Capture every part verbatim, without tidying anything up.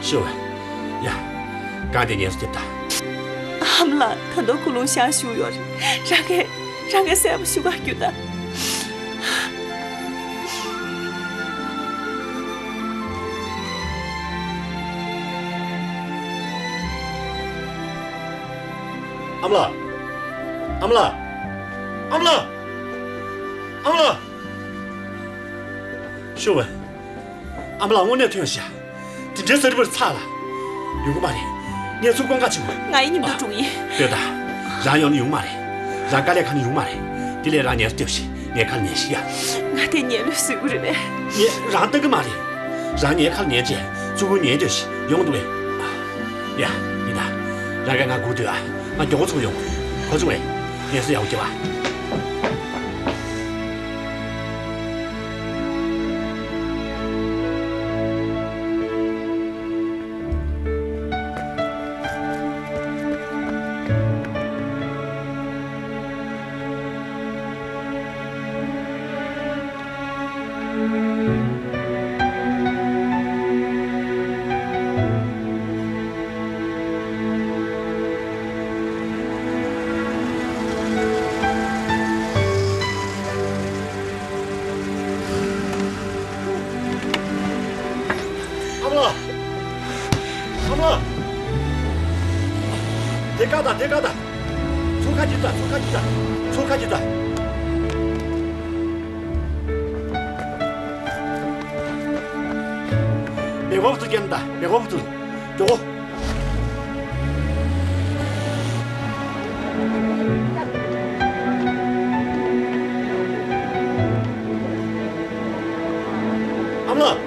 ཤོག་ཨ། ཡ། གང་དེ་ངལ་གསོ་རྒྱོབ་ད། ཨ་མ་ལགས། ད་དུང་ཁོ་རླུང་ཤར་བཞུགས་ཡོད་རེད། རང་གིས་རང་གི་སྲས་པོ་བཞུགས་ག་རྒྱུགས་ད། ཨ་མ་ལགས། ཨ་མ་ལགས། ཨ་མ་ལགས། ཨ་མ་ལགས། ཤོག་ཨ། ཨ་མ་ལགས་དངོས་གནས་ཐོན་ཤག་དེ་འདྲའི་ཟ་རི་བར་ཚ་ལ། ཡོང་གི་མ་རེད། ངས་ཚུར་བསྐོང་ག་ཕྱིན་དགོས། ང་ཡི་མཉམ་དུ་འགྲོ་ཡིན། ལྟོས་དང་། རང་ཡོང་ན་ཡོང་མ་རེད། རང་དཀའ་ལས་ཁག་ན་ཡོང་མ་རེད། དེ་ལས་རང་ངལ་གསོ་རྒྱོབས་ཤིག་ངའི་ཁ་ལ་ཉན་ཤིག་ཡ། ང་དེ་ཉལ་ལོས་ཟེར་གི་རེད་པས། ངས་རང་ལྟ་གི་མ་རེད། རང་ངའི་ཁ་ལ་ཉན་བྱས་ཚུར་ཁུར་ཉན་སྡོད་ཤིག་ཡོང་འདུག་པས། ཡ། ཡིན་ད། རང་གིས་ང་སྒུག་སྡོད་ཨ། ང་མགྱོགས་པོ་ཚུར་ཡོང་། གོ་བྱུང་ངས། ངལ་གསོ་ཡག་པོ་རྒྱོབ་ཨ། ཨ་མ་ལགས། ཨ་མ་ལགས། དེ་བཀག་དང་། དེ་བཀག་དང་། ཚུར་ཁ་འཁྱེར་དང་། ཚུར་ཁ་འཁྱེར་དང་། ཚུར་ཁ་འཁྱེར་དང་། མེ་འཁོར་བ་ཚུར་འཁྱེར་དང་། མེ་འཁོར་བ་ཚུར། མགྱོགས་པོ། ཨ་མ་ལགས།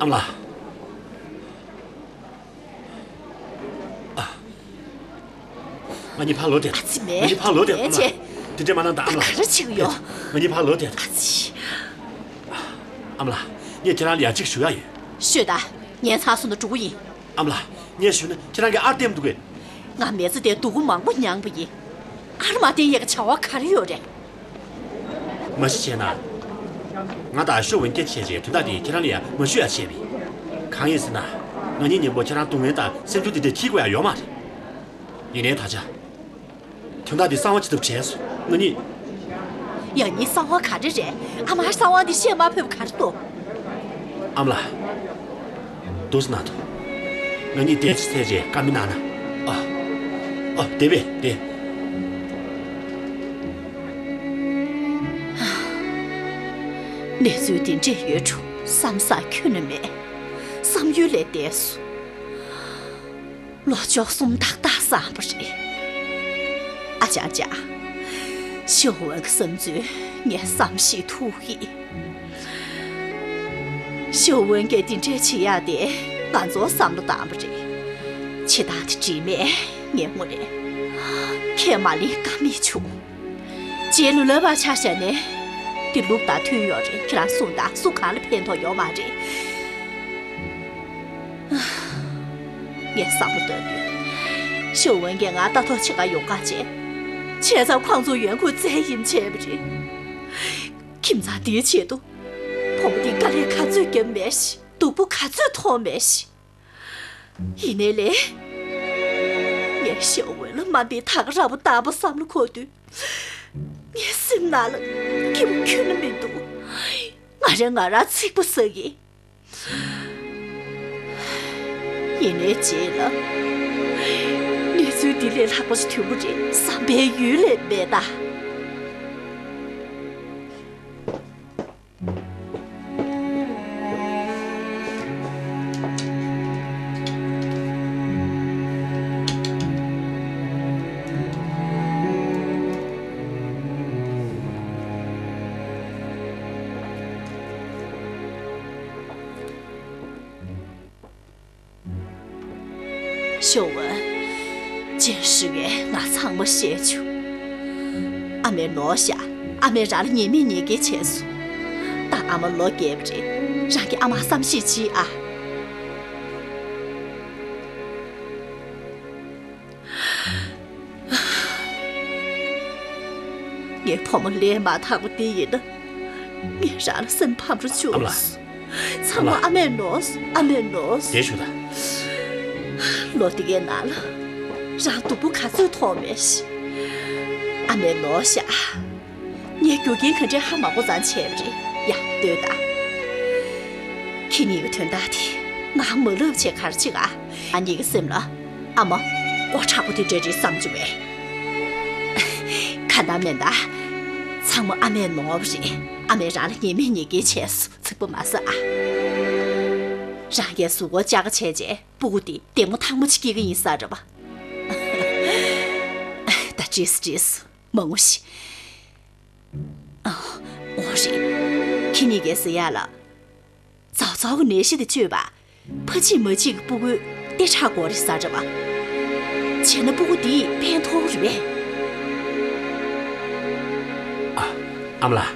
ཨ་མ་ལགས། ཨ་མ་ལགས། ང་གཉིས་ཕར་ལོག་སྡོད། ཨ་ཙི་མེད། ང་གཉིས་ཕར་ལོག་སྡོད། ཨ་མ་ལགས། དེ་འདྲ་མ་གནང་དང་། ཨ་མ་ལགས། ག་རེ་བྱེད་ཀྱི་ཡོད། ང་གཉིས་ཕར་ལོག་སྡོད། ཨ་ཙི། ཨ་མ་ལགས། ངས་ཁྱེད་རང་ལ་ཡང་གཅིག་ཞུ་ཡག་ཡོད། ཤོད་དང་། ངའི་ཚང་སོང་ན་འགྲོ་གི་ཡིན། ཨ་མ་ལགས། ངས་ཞུས་ན་ཁྱེད་རང་གིས་ཨར་བསྟན་མི་འདུག་གས། ང་མི་ཚེ་འདིར་སྡུག་པོ་མང་པོ་མྱངས་པ་ཡིན། ཨར་མ་བསྟན་ཡག་གི་བྱ་བ་ག་རེ་ཡོད་རེད། མ་གཞི་བྱས་ན། ང་དང་ཤོ་ཝུན་སྐད་ཆ་བྱས་རྗེས་དོན་དག་འདི་ཁྱེད་རང་ལ་ཡང་མ་ཞུ་ཡག་བྱས་པས། གང་ཡིན་ཟེར་ན། ང་གཉིས་མཉམ་པོ་ཁྱེད་རང་སྡུག་བསྔལ་དང་སེམས་ཤུགས་འདི་འདྲ་འཁྱེར་དགོས་ཡག་ཡོད་མ་རེད། ཡིན་ནའི་ད་ཆ། དོན་དག་འདི་གསང་བ་བྱེད་ཐབས་བྲལ་སོང་། ང་གཉིས། ཡང་ནི་གསང་བ་ག་རེ་རེད། ཨ་མར་གསང་བ་འདི་བཤད་མ་ཕོད་པ་ག་རེ་འདུག། ཨ་མ་ལགས། འདུག་སེ་གནང་དང་། ང་གཉིས་བསྡད་ཅིག་ཚད་རྗེས་བཀའ་མོལ་གནང་ན། ཨ། ཨ། བསྡད་པས་བསྡད། གནས་ཚུལ་འདི་འདྲས་ཡོད་འགྲོ་བསམ་ས་ཁྱོན་ནས་མེད། བསམ་ཡུལ་ལས་འདས་སོང་། ལོ་བཅུ་གསུམ་ཏག་ཏག་སོང་བ་རེད། ཨ་ཅག་ཅག། ཤོ་ཝུན་གྱི་བསམ་ཚུལ་ངས་བསམ་ཤེས་ཐུབ་ཀྱི། ཤོ་ཝུན་གྱིས་འདི་འདྲས་བྱེད་ཡག་དེ་ང་ཚོའི་བསམ་བློ་བཏང་བ་རེད། བྱེད་སྟངས་དེ་འགྲིག་མེད། ངས་དངོས་གནས་ཁས་མ་ལེན་ཀ་མེད་བྱུང་། རྗེས་ལུས་ལབ་པ་ཆ་བཞག་ན། དེ་ལུགས་དང་མཐུན་ཡོད་རེད། ཁྱེད་རང་གསུངས་དང་། སུ་གང་ལ་ཕན་ཐོགས་ཡོད་མ་རེད། ངས་བསམ་བློ་གཏོང་དུས། ཤོ་ཝུན་གྱིས་ང་ལྟ་རྟོག་བྱེད་ག་ཡོང་ག་བྱས། བྱས་ཙང་ཁོང་ཚོ་ཡོང་ཁུངས་བཙལ་ཡིན་བྱས་པ་རེད། ཁྱིམ་ཚང་འདིའི་ཆེད་དུ། བུ་མོ་འདིས་དཀའ་ལས་ག་ཚོད་བརྒྱབ་མེད་ཤག། སྡུག་པོ་ག་ཚོད་ཐོགས་མེད་ཤག། ཡིན་ནའི་ལས། ངས་ཤོ་ཝུན་ལ་དམའ་འབེབས་ད་ག་རང་བ་བཏང་བ་བསམ་བློ་འཁོར་དུས། ངའི་སེམས་ནང་ལ་སྐྱིད་པོ་ཁྱོན་ནས་མི་འདུག། ང་རང་ང་རང་ཚིག་པ་ཟ་གི། ཡིན་ནའི་རྗེས་ལ། གནས་ཚུལ་འདི་ལས་ལྷག་པ་ཞིག་ཐོན་གྱི་རེད་བསམ་པའི་ཡུལ་ལས་མེད་ད། ཤོ་ཝུན། རྗེས་ཧྲི་ངས་ང་ཚང་མ་བཤད་བྱུང་། ཨ་མས་ནོར་བཞག། ཨ་མས་རང་ལ་ཉེས་མེད་ཉེས་འགེལ་བྱས་སོང་། ད་ཨ་མ་ལོ་རྒས་པ་རེད། རང་གིས་ཨ་མར་བསམ་ཤེས་གྱིས་ཨ། ངའི་བུ་མོ་ལས་མ་ཐག་པ་འདི་ཡིན་ན། ངས་རང་ལ་སེམས་ཕམ་རུ་བཅུག་ཨ་མ་ལགས། སོང་། ཚང་མ་ཨ་མ་ལགས། ཨ་མས་ནོར་སོང་། ཨ་མས་ནོར་སོང་། བསྡད་བཞུགས་དང་། ལོ་འདི་གའི་ནང་ལ་རང་སྡུག་པོ་ག་ཚོད་མཐོང་མེད་ཤག་ཨ་མས་ནོར་ཤག་ངས་རྒྱུ་རྐྱེན་ག་འདྲས་ཧ་མ་གོ་ཙང་བྱས་པ་རེད། ཡ། ལྟོས་དང་། ཁྱེད་གཉིས་ཀྱི་དོན་དག་དེ་ང་མ་ལབ་བྱས་ག་རེ་བྱེད་ག་ཨ། ངེད་ཀྱི་སེམས་ལ། ཨ་མ། སྒོ་དྲག་པོ་དེ་འདྲ་རེད་བསམ་རྒྱུ་མེད། གང་ལྟར་མིན་ད། ཚང་མ་ཨ་མས་ནོར་བ་རེད། ཨ་མས་རང་ལ་ཉེས་མེད་ཉེས་འགེལ་བྱས་སོང་། ཚིག་པ་མ་ཟ་ཨ། རང་གིས་གཟུགས་པོ་བཅག་ག་བྱས་རྗེས་སྤུ་གུ་དེ་ལྡེ་མོ་ཐང་མོ་ཅིག་སྐྱེ་གི་ཡིན་ས་རེད་པ། ད་བྲིས་སོང་བྲིས་སོང་། མ་ངུ་ཤིག་ཨ། འོ་རེད། ཁྱེད་གཉིས་ཀས་ཟེར་ཡག་ལ། ཙའོ་ཙའོ་གི་ནད་གཞི་དེ་བཅོས་པ། ཕ་གཅིག་མ་གཅིག་གི་སྤུ་གུའི་ལྟེ་ཁྲག་འགོ་རེད་ས་རེད་པ། བྱས་ན་སྤུ་གུ་འདིས་ཕན་ཐོགས་རེད་པས། ཨ། ཨ་མ་ལགས།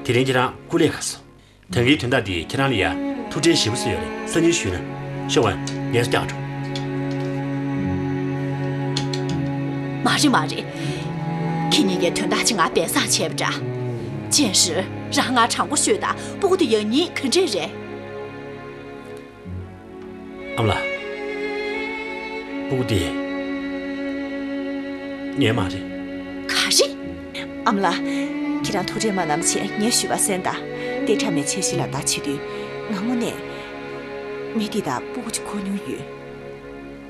དེ་རིང་ཁྱེད་རང་སྐུ་ལས་ཁག་སོང་། ད་གིན་དོན་དག་འདིས་ཁྱེད་རང་ལ་ཡ་ཐུགས་ཁྲལ་ཞེ་པོ་བཟོས་ཡོད་རེད། སང་ཉིན་ཞུས་ན། ཤོག་ཨ། ངལ་གསོ་རྒྱག་འགྲོ། མ་རེད་མ་རེད། ཁྱེད་གཉིས་ཀས་དོན་དག་ཅིག་ང་སྦས་གསང་བྱས་པ་འདྲ། ཅན་ཧྲི། རང་ང་དྲང་པོ་ཤོད་དང་། སྤུ་གུ་དེ་ཡང་སྙིང་ག་འདྲས་རེད། ཨ་མ་ལགས། སྤུ་གུ་དེ་ངའི་མ་རེད། ག་རེ། ཨ་མ་ལགས། ཁྱེད་རང་ཐུགས་ཁྲལ་མ་གནང་བ་བྱས། ངས་ཞུས་པ་གསན་དང་། ལྟེ་ཁྲག་མའི་འཆར་གཞི་ལག་བསྟར་བྱེད་དུས། ང་དངོས་གནས་མི་དེ་དང་སྤུ་གུ་ཅིག་འཁོར་མྱོང་ཡོད།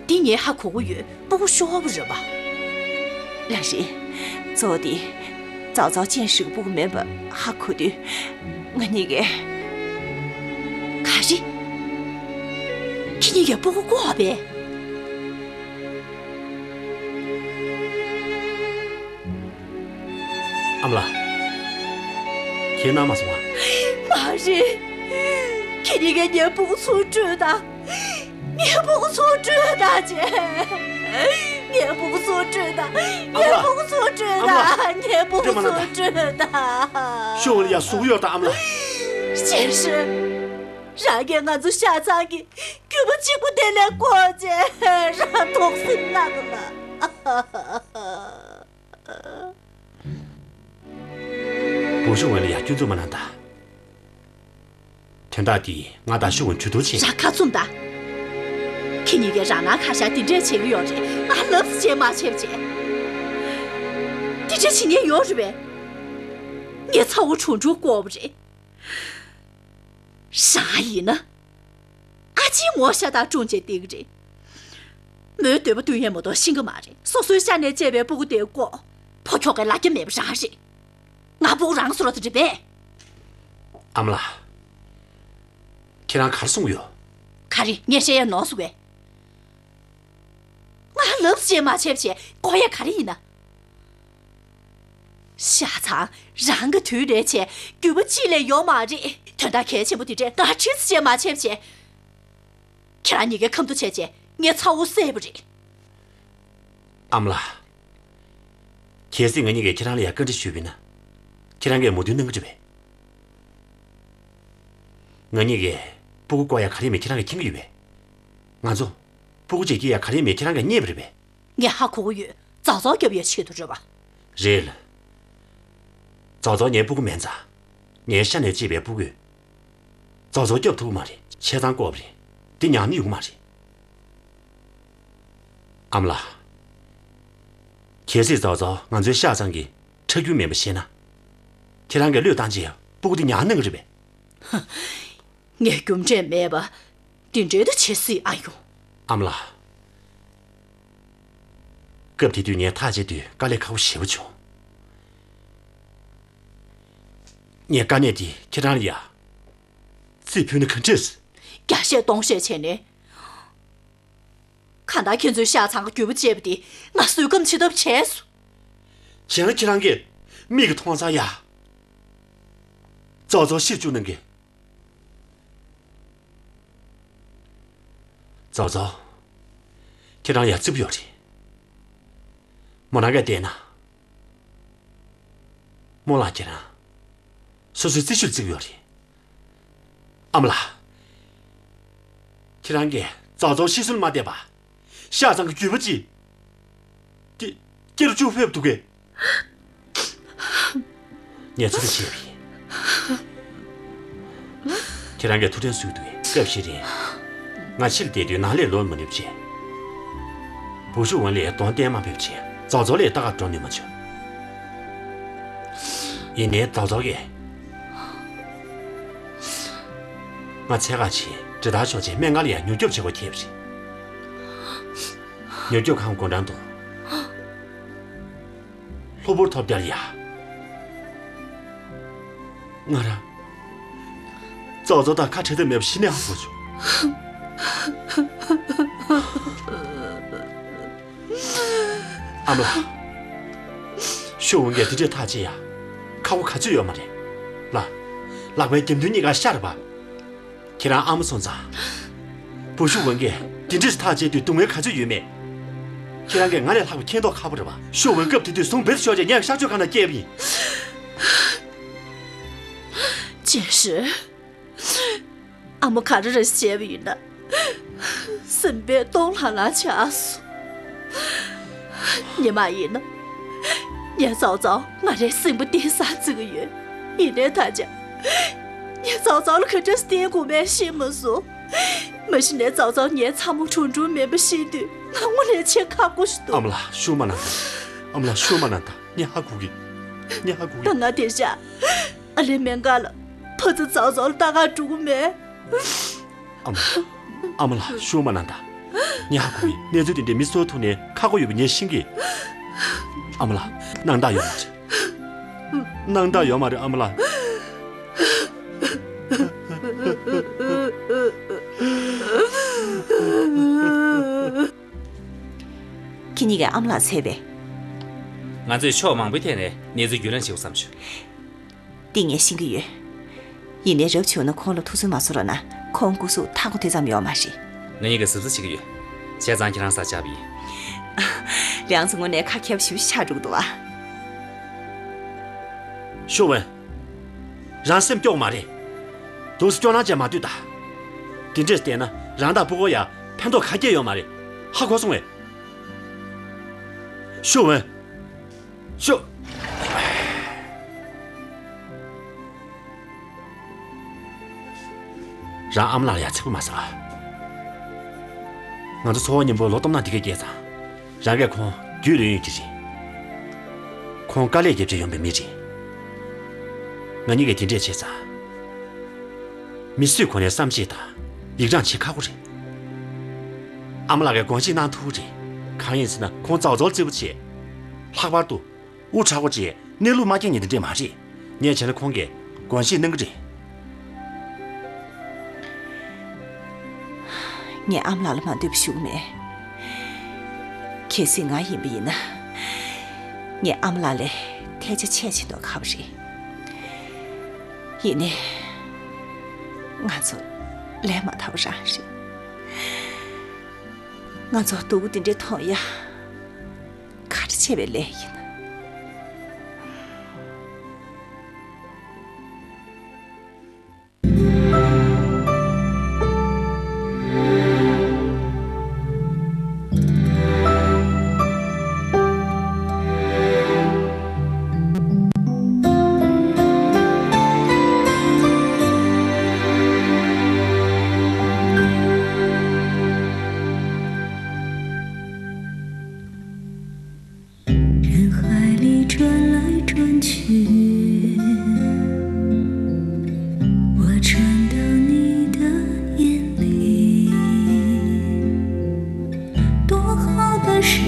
འདི་ངས་ཧ་གོ་གི་ཡོད། སྤུ་གུ་ཤོར་བ་རེད་པ། ལགས་རེད། གཙོ་བོ་དེ། ཙའོ་ཙའོ་ཅན་ཧྲི་གི་སྤུ་གུ་མིན་པ་ཧ་གོ་དུས། ང་གཉིས་ཀས། ག་རེ། ཁྱེད་གཉིས་ཀས་སྤུ་གུ་བཀོག་པས། ཨ་མ་ལགས། ཁྱེད་ན་མ་སོང་ང་། མ་རེད། ཁྱེད་གཉིས་ཀས་ངའི་སྤུ་གུ་ཚུར་སྤྲོད་དང་། ངའི་སྤུ་གུ་ཚུར་སྤྲོད་དང་། ཅན། ངའི་སྤུ་གུ་ཚུར་སྤྲོད་དང་། ཨ་མ་ལགས། ངའི་སྤུ་གུ་ཚུར་སྤྲོད་ཨ་མ་ལགས། དང་། ངའི་སྤུ་གུ་སྤྲོད་མ་གནང་དང་། ཚུར་སྤྲོད་དང་། ཤོག་ཨ་ལ་ཡ། ཟུག་ཡོད་དང་ཨ་མ་ལགས། ཅན་ཧྲི། རང་གིས་ང་ཚོ་ཤ་ཚང་གི་རྒྱུད་པ་གཅིག་པུ་དེ་ལས་བཀོག་བྱས། རང་དོགས་སེམས་གནང་ལ། བུ་ཤོག་ཨ་ལ་ཡ། སྐྱོན་འཛུགས་མ་གནང་དང་། དོན་དག་འདི་ང་དང་ཤོག་ཨ་གྲོས་བསྡུར་བྱེད། རང་ཁ་བཙུམ་དང་། ཁྱེད་གཉིས་ཀས་རང་ནང་ཁ་ཤས་འདི་འདྲས་བྱེད་ཀྱི་ཡོད་རེད། ང་ལབ་ཙམ་བྱས་མ་བྱས་བྱས། འདི་འདྲས་བྱེད་ཉེན་ཡོད་རེད་པས། ངའི་ཚ་བོ་ཁྲུང་ཁྲུང་བཀོག་པ་རེད། རང་ཡིན་ན། ཨ་ཅེའི་ངོ་ཤ་སྟག་བཀྲུངས་བྱས་བསྡད་ཀྱི་རེད། མོའི་འདོད་པ་བསྡུ་ཡས་མ་གཏོགས་ཤེས་ཀྱི་མ་རེད། སོ་སོའི་ཤ་ནས་སྐྱེས་པའི་སྤུ་གུ་དེ་བཀོག། ཕོ་ཁྱོ་གའི་ལ་རྒྱ་མེད་པ་རང་རེད། ང་སྤུ་གུ་རང་བཟོ་རོགས་དེ་འདྲ་བས། ཨ་མ་ལགས། ཁྱེད་རང་ག་རེ་གསུང་གི་ཡོད། ག་རེ། ངས་བཤད་ཡས་ནོར་སོང་བས། ང་ལབ་ཙམ་བྱས་མ་བྱས་བྱས་བཀོག་ཡས་ག་རེ་ཡིན་ན། ཤ་ཚང་། རང་གི་དུས་ལས་བྱས་རྒྱུད་པ་གཅིག་ལས་ཡོད་མ་རེད། དོན་དག་གལ་ཆེན་པོ་དེ་འདྲས་ང་ཁྲིད་ཙམ་བྱས་མ་བྱས་བྱས། ཁྱེད་རང་གཉིས་ཀས་ཁ་མདོག་བྱས་བྱས་ངའི་ཚ་བོ་བསད་པ་རེད། ཨ་མ་ལགས། གལ་སྲིད་ང་གཉིས་ཀས་ཁྱེད་རང་ལ་ཡ་བཀའ་འདྲི་ཞུས་པ་ཡིན་ན། ཁྱེད་རང་གིས་མོས་མཐུན་གནང་གི་རེད་པས། ང་གཉིས་ཀས་སྤུ་གུ་བཀོག་ཡ་ག་རེ་མེད་ཁྱེད་རང་གིས་མཁྱེན་གྱི་ཡོད་པས། ང་ཚོ་སྤུ་གུ་གཅིག་སྐྱེ་ཡ་ག་རེ་མེད་ཁྱེད་རང་གིས་རྙེད་པ་རེད་པས། ངས་ཧ་གོ་གི་ཡོད། ཙའོ་ཙའོ་སྐྱོབ་ཡ་ཆེད་དུ་རེད་པ། རེད་ལ། ཙའོ་ཙའོ་ངའི་སྤུ་གུ་མིན་ཙང་། ངའི་ཤ་ནས་སྐྱེས་པའི་སྤུ་གུས་ཙའོ་ཙའོ་སྐྱོབ་ཐུབ་ཀྱི་མ་རེད། བྱས་ཙང་བཀོག་པ་རེད། འདི་ཉར་ནི་ཡོང་གི་མ་རེད། ཨ་མ་ལགས། གལ་སྲིད་ཙའོ་ཙའོ་ང་ཚོའི་ཤ་ཚང་གི་ཁྲག་རྒྱུན་མིན་པ་ཤེས་ན། ཁྱེད་རང་གིས་བློས་བཏང་བྱས་སྤུ་གུ་འདི་ཉར་གནང་གི་རེད་པས། ངས་རྒྱུ་འབྲས་མེད་པ་འདི་འདྲའི་ད་བྱེད་སྲིད་ཨ་ཡོང་། ཨ་མ་ལགས། སྐབས་དེ་དུས་ངས་ཐག་བཅད་དུས་དཀའ་ལས་ཁག་པོ་ཞེ་པོ་བྱུང་། ངས་དཀའ་གནད་འདི་ཁྱེད་རང་ལ་ཡ་རྩིས་ཕུལ་ན་ག་འདྲས། བརྒྱ་བཤད་སྟོང་བཤད་བྱས་ནས། གང་ལྟར་ཁྱེད་ཚོའི་ཤ་ཚང་གི་རྒྱུད་པ་བཅད་པ་འདི་ང་བཟོད་སྒོམ་བྱེད་ཐབས་བྱས་སོང་། བྱས་ན་ཁྱེད་རང་གིས་མིག་གིས་མཐོང་ཙང་ཡ། ཙའོ་ཙའོ་ཤི་བཅུག་གནང་གི། ཙའོ་ཙའོ། ཁྱེད་རང་ཡ་རྩིས་པོ་ཡོད་རེད། མོ་རང་གིས་བལྟས་ན། རྨོ་ལགས་ཁྱེད་རང་། སོ་སོའི་རྩིས་ཞིབ་བརྩི་གི་ཡོད་རེད། ཨ་མ་ལགས། ཁྱེད་རང་གིས་ཙའོ་ཙའོ་ཤི་གསོན་མ་བསྡད་པ། ཤ་ཚང་གི་རྒྱུད་པ་ཅིག་སྐྱེ་སྐྱེ་རུ་བཅུག་ཕེབས་འདུག་གས། ངས་ཚོད་ལྟ་བྱས་པ་ཡིན། ཁྱེད་རང་གིས་ཐུགས་ཕྲན་གསོས་འདུག་གས། སྐབས་ཤིག་རིང་། ང་ཕྱིར་བསྡད་དུས་ནང་ལས་ལོག་མ་ནུས་པ་བྱས། བུ་ཤུག་ཝུན་ལས་གདོང་བསྟན་མ་ཕེབས་བྱས། ཙའོ་ཙའོ་ལས་ལྟ་གར་འགྲོ་ནུས་མ་བྱུང་། ཡིན་ནའི་ཙའོ་ཙའོ་གིས། ང་འཚོལ་གར་ཕྱིན། འདྲེ་ལྟར་ཤོག་ཅེས་སྨན་ཁང་ལ་ཡང་མྱུར་སྐྱོབ་བྱེད་དགོས་ཁེལ་བ་རེད། མྱུར་སྐྱོབ་ཁང་སྒོ་འགྲམ་དུ། གློ་བུར་ཐོབ་རྒྱལ་ཡ། ང་རང་། ཙའོ་ཙའོ་དང་ཁ་བྲལ་ཐབས་མེད་པ་ཞི་ནས་ཧ་གོ་བྱུང་། ཨ་མ་ལགས། ཤུག་ཝུན་གྱིས་དེ་འདྲའི་ཐག་བཅད་ཡ། ཁག་པོ་ག་ཚོད་ཡོད་མ་རེད། ལགས། ལག་པའི་རྒྱབ་མདུན་གཉིས་ཀ་ཤ་རེད་པ། ཁྱེད་རང་ཨ་མ་སོང་ཙང་། བུ་ཤུག་ཝུན་གྱིས་དེ་འདྲས་ཐག་བཅད་དུས་སྡུག་བསྔལ་ག་ཚོད་ཡོད་མེད། ཁྱེད་རང་གིས་ང་ལས་ལྷག་པ་མཁྱེན་མདོག་ཁ་པོ་རེད་པ། ཤུག་ཝུན་སྐབས་དེ་དུས་ཟུངས་འབེལ་ཤོར་བྱས་ངས་གཤག་བཅོས་ཁང་ནང་བསྐྱལ་བ་ཡིན། ཅེ་ཧྲི། ཨ་མ་ག་རེ་རེད་བྱས་པ་ཡིན་ན། སེམས་པ་སྟོང་ལྷང་ལྷང་ཆགས་སོང་། ཉི་མ་ཡིན་ན། ངའི་ཙའོ་ཙའོ་ང་རའི་སེམས་པ་གཏིང་ཟབ་བརྩི་གི་ཡོད། ཡིན་ནའི་ད་ཆ། ངའི་ཙའོ་ཙའོ་ལ་ག་འདྲས་བསྟེན་དགོས་མེད་ཤེས་མ་སོང་། མ་གཞི་ནས་ཙའོ་ཙའོ་ངའི་ཚ་མོ་གྲུང་གྲུང་མིན་པ་ཤེས་དུས་ང་དངོས་གནས་ཆེས་ཁག་པོ་ཞིག་འདུག་ཨ་མ་ལགས་ཤུགས་མ་གནང་དང་། ཨ་མ་ལགས་ཤུགས་མ་གནང་དང་། ངས་ཧ་གོ་གི། ངས་ཧ་གོ་གི། ད་ང་དེང་ཞག་ཨ་ལེ་སྨན་ཁང་ལ་ཕ་ཚོ་ཙའོ་ཙའོ་ལ་ལྟ་གར་འགྲོ་གི་མེད། ཨ་མ། ཨ་མ་ལགས་ཤུགས་མ་གནང་དང་། ངས་ཧ་གོ་གི། གནས་ཚུལ་དེ་འདྲའི་མི་སོ་ཐུག་ནས་ཁག་པོ་ཡོད་པ་ངས་ཤེས་གི། ཨ་མ་ལགས་སྣང་དག་ཡོད་མ་རེད། སྣང་དག་ཡོད་མ་རེད་ཨ་མ་ལགས། ཁྱེད་གཉིས་ཀས་ཨ་མ་ལགས་འཚོལ་བས། ང་ཚོས་ཕྱོགས་མང་པོའི་ཐད་ནས་གནས་ཚུལ་བརྒྱུད་ལམ་བྱེད་དགོས་བསམ་བྱུང་། འདི་ངས་ཤེས་ཀྱི་ཡོད། ཡིན་ནའི་རབ་བྱུང་ན་ཁོང་ལ་ཐུགས་ཚོད་མ་བཟོ་རོགས་གནང་། ཁོང་སྐུ་གཟུགས་ཐག་པ་དེ་ཙམ་ཡོད་མ་རེད། ང་གཉིས་ཀས་གཟབ་གཟབ་བྱེད་ཀྱི་ཡོད། བྱས་ཙང་ཁྱེད་རང་ས་ཆ་བི། ལིའང་ཙི་དངོས་གནས་ཁ་ཁྱབ་ཞིག་ཆགས་འགྲོ་གི་འདུག་ཨ། ཤུགས་ཝུན། རང་སེམས་སྐྱོ་མ་རེད། དུས་སུ་སྐྱོ་སྣང་བྱས་མ་སྡོད་ད། དེ་འདྲས་བལྟས་ན་རང་དང་ཕྲུ་གུ་ཡ་ཕན་ཐོགས་ག་གེ་ཡོད་མ་རེད། ཧ་གོ་སོང་ངས། ཤུགས་ཝུན། ཤུགས། རང་ཨ་མ་ལགས་ལ་ཡ་ཚིག་པ་མ་ཟ། ང་ཚོ་ཚོ་བ་མཉམ་པོ་ལོ་སྟོང་ཕྲག་འདི་ག་སྐྱེས་ཙང་། རང་གིས་ཁོང་རྒྱུས་ལོན་ཡོད་ཀྱི་རེད། ཁོང་དཀའ་ལས་བརྒྱབ་བྱས་ཡོང་པའི་མི་རེད། ང་གཉིས་ཀས་དེ་འདྲས་བྱས་ཙང་། མི་སུས་གོ་ནས་བསམ་ཤེས་དང་ཡིག་རང་བྱེད་ཁག་པོ་རེད། ཨ་མ་ལགས་ཀྱིས་དགོངས་བཞེས་གནང་ཐུབ་ཀྱི་རེད། གང་ཡིན་ཟེར་ན་ཁོང་ཙའོ་ཙའོ་རྩེ་པོ་བྱས། ལྷག་པར་དུ། འུ་དྲག་པོ་ཅིག་གནས་ལུགས་མ་མཁྱེན་མཁན་དེ་འདྲས་མ་རེད། ངས་བྱས་ན་ཁོང་གིས་དགོངས་བཞེས་གནང་གི་རེད། ངས་ཨ་མ་ལགས་ལ་མ་འདོད་པ་ཞུ་གི་མེད། གལ་སྲིད་ང་ཡིན་པ་ཡིན་ན། ངས་ཨ་མ་ལགས་ལས་ཐལ་ཆ་ཆེ་ཆེ་མདོག་ཁ་པོ་རེད། ཡིན་ནའི། ང་ཚོ་ལས་མ་ཐར་བ་རང་རེད། ང་ཚོ་སྡུག་པོ་འདི་འདྲས་མཐོང་ཡ། ག་རེ་བྱས་པའི་ལས་ཡིན་ན།人海里转来转去，我转到你的眼里。多好的事，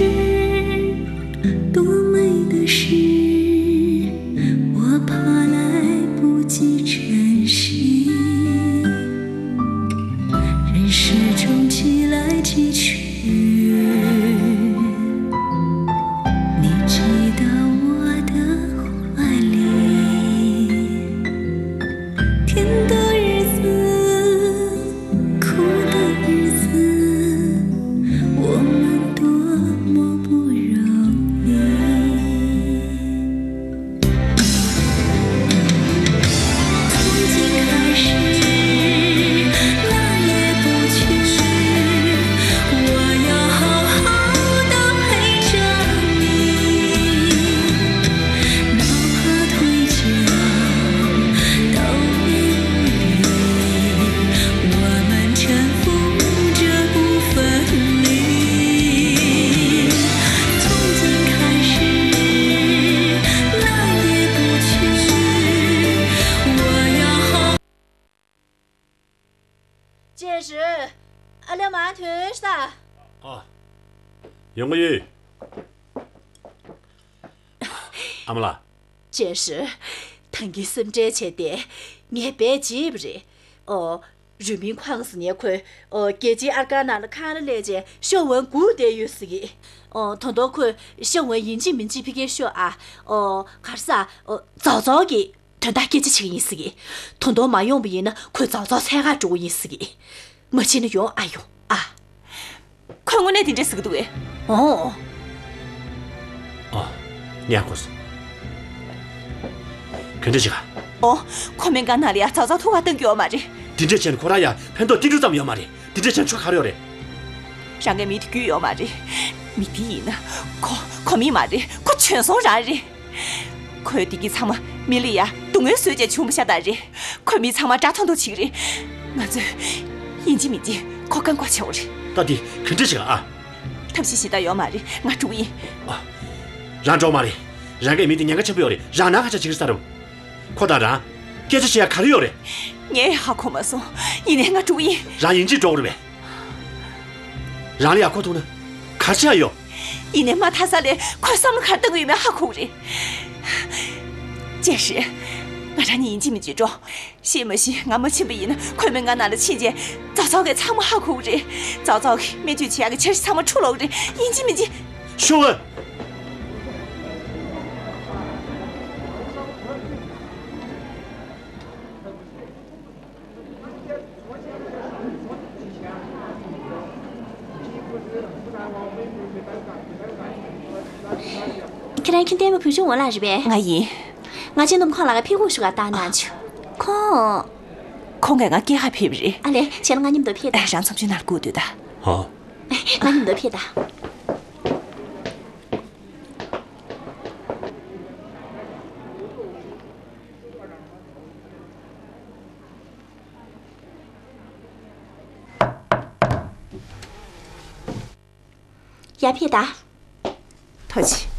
多美的事，我怕来不及珍惜。人世中寄来寄去，你寄到我的 ཨ་ལེ། མར་ཐོན་ཤོག་དང་། ཨ། ཡོང་གི་ཡོད། ཨ་མ་ལགས། ཅན་ཧྲི། ཐང་གིས་སེམས་ཁྲལ་བྱས་ཏེ། ངས་བེད་སྤྱད་པ་རེད། ཨོ། རུས་མིང་ཁོ་ཧང་ཟེར་མཁན་ཁོས། ཨོ། རྒྱལ་སྤྱིའི་ཨར་ཀ་ནང་ལ་ཁང་གླ་སླེབས་བྱས་ཤོ་ཝན་སྒུག་བསྡད་ཡོད་ཟེར་གི། ཨོ། ད་དུང་ཁོས་ཤོ་ཝན་ཡིན་གཅིག་མིན་གཅིག་ཕ་གིར་ཤོག་ཨ། ཨོ། ག་རེ་ཟ། ཨོ། ཙའོ་ཙའོ་གིས་དོན་དག་སྐད་ཆ་བྱེད་ཀྱི་ཡིན་ཟེར་གི། ད་དུང་མ་ཡོང་བ་ཡིན་ན་ཁོས་ཙའོ་ཙའོ་འཚོལ་ག་འགྲོ་གི་ཡིན་ཟེར་གི། མ་བྱེད་ན་ཡོང་ཨ་ཡོང་ཨ། ཁོས་དངོས་གནས་དེ་འདྲས་ཟེར་གི་འདུག་གས། ཨོ། ཨ། ངས་ཧ་གོ་སོང་། ག་འདྲ་བྱེད་ག། ཨོ། ཁོ་སྨན་ཁང་ནང་ལ་ཡ་ཙའོ་ཙའོ་ཐུག་ག་གཏོང་གི་ཡོད་མ་རེད། དེ་འདྲས་བྱས་ན་ཁོ་རང་ཡ་ཕན་ཐོགས་ཏིལ་འབྲུ་ཙམ་ཡོད་མ་རེད། དེ་འདྲས་བྱས་ན་ཆོ་ག་རེ་ཡོད་རེད། རང་གི་མི་དེ་རྒྱུས་ཡོད་མ་རེད། མི་དེ་ཡིན་ན་ཁོ་ཁོ་མི་མ་རེད། ཁོ་བྱོལ་སོང་རང་རེད། ཁོས་དེ་གི་ཚང་མ་མི་ལ་ཡ་སྡུག་བསྔལ་བཟོས་བྱས་བྱུང་བ་ཤ་སྟག་རེད། ཁོས་མི་ཚང་མ་དགྲ་མཐོང་མཐོང་བྱེད་ཀྱི་རེད། ང་ཚོས་ཡིན་གཅིག་མིན་གཅིག་ཁོ་བཀག་འགོག་བྱེད་དགོས་རེད། ད་དེ་ག་འདྲ་བྱེད་ག་ཨ། ཐབས་ཤེས་གཞན་དག་ཡོད་མ་རེད། ང་འགྲོ་གི་ཡིན། ཨ། རང་འགྲོ་མ་རེད། རང་གི་མི་དེ་ཉེན་ཁ་ཆེན་པོ་ཡོད་རེད། རང་ནང་ཁ་ཆགས་བྱེད་ཀྱི་རེད་ས་རུ། ཁོ་དང་རང་སྐད་ཆ་བཤད་ཡ་ག་རེ་ཡོད་རེད། ངས་ཧ་གོ་མ་སོང་། ཡིན་ནའི་ང་འགྲོ་གི་ཡིན། རང་ཡིན་གཅིག་འགྲོ་དགོས་རེད་པས། རང་ལ་ཡ་ཁོ་ཐུག་ན་ག་རེ་བྱེད་ཡ་ཡོད། ཡིན་ནའི་མ་མཐའ་ས་ལས་ཁོས་བསམ་བློ་ག་རེ་བཏང་གི་ཡོད་མེད་ཧ་གོ་གི་རེད། ཅན་ཧྲི། ང་རང་གཉིས་ཡིན་གཅིག་མིན་གཅིག་འགྲོ། ཤེས་མ་ཤེས་ང་མ་ཕྱིན་པ་ཡིན་ན་ཁོས་སྨན་ཁང་ནང་ལ་ཕྱིན་རྗེས་ཙའོ་ཙའོ་གིས་ཚང་མ་ཧ་གོ་གི་རེད། ཙའོ་ཙའོ་གིས་སྨན་བཅོས་བྱེད་ཡག་གི་འཆར་གཞི་ཚང་མ་འཁྲུག་ལོག་གི་རེད། ཡིན་གཅིག་མིན་གཅིག་ཤོ་ཝན། ཁྱེད་རང་ཁྱོན་ལྡན་པ་བུ་ཆུང་འོ་ལགས་རེད་པས། ང་ཡིན། ང་ཆེ་འདོམ་ཁོང་ལ་ཕེབས་སྒུག་ཞུ་ག་བཏང་གནང་བྱུང་། ཁོང་། ཁོང་གིས་ང་སྐྱེལ་ག་ཕེབས་རེད། ཨ་ལེ། བྱས་ན་ང་མཉམ་དུ་ཕེབས་དང་། རང་ཚོགས་ཆུང་ནང་ལ་སྒུག་སྡོད་དང་། ཧོ། ང་མཉམ་དུ་ཕེབས་དང་། ཡར་ཕེབས་དང་། ཐུགས་རྗེ་ཆེ།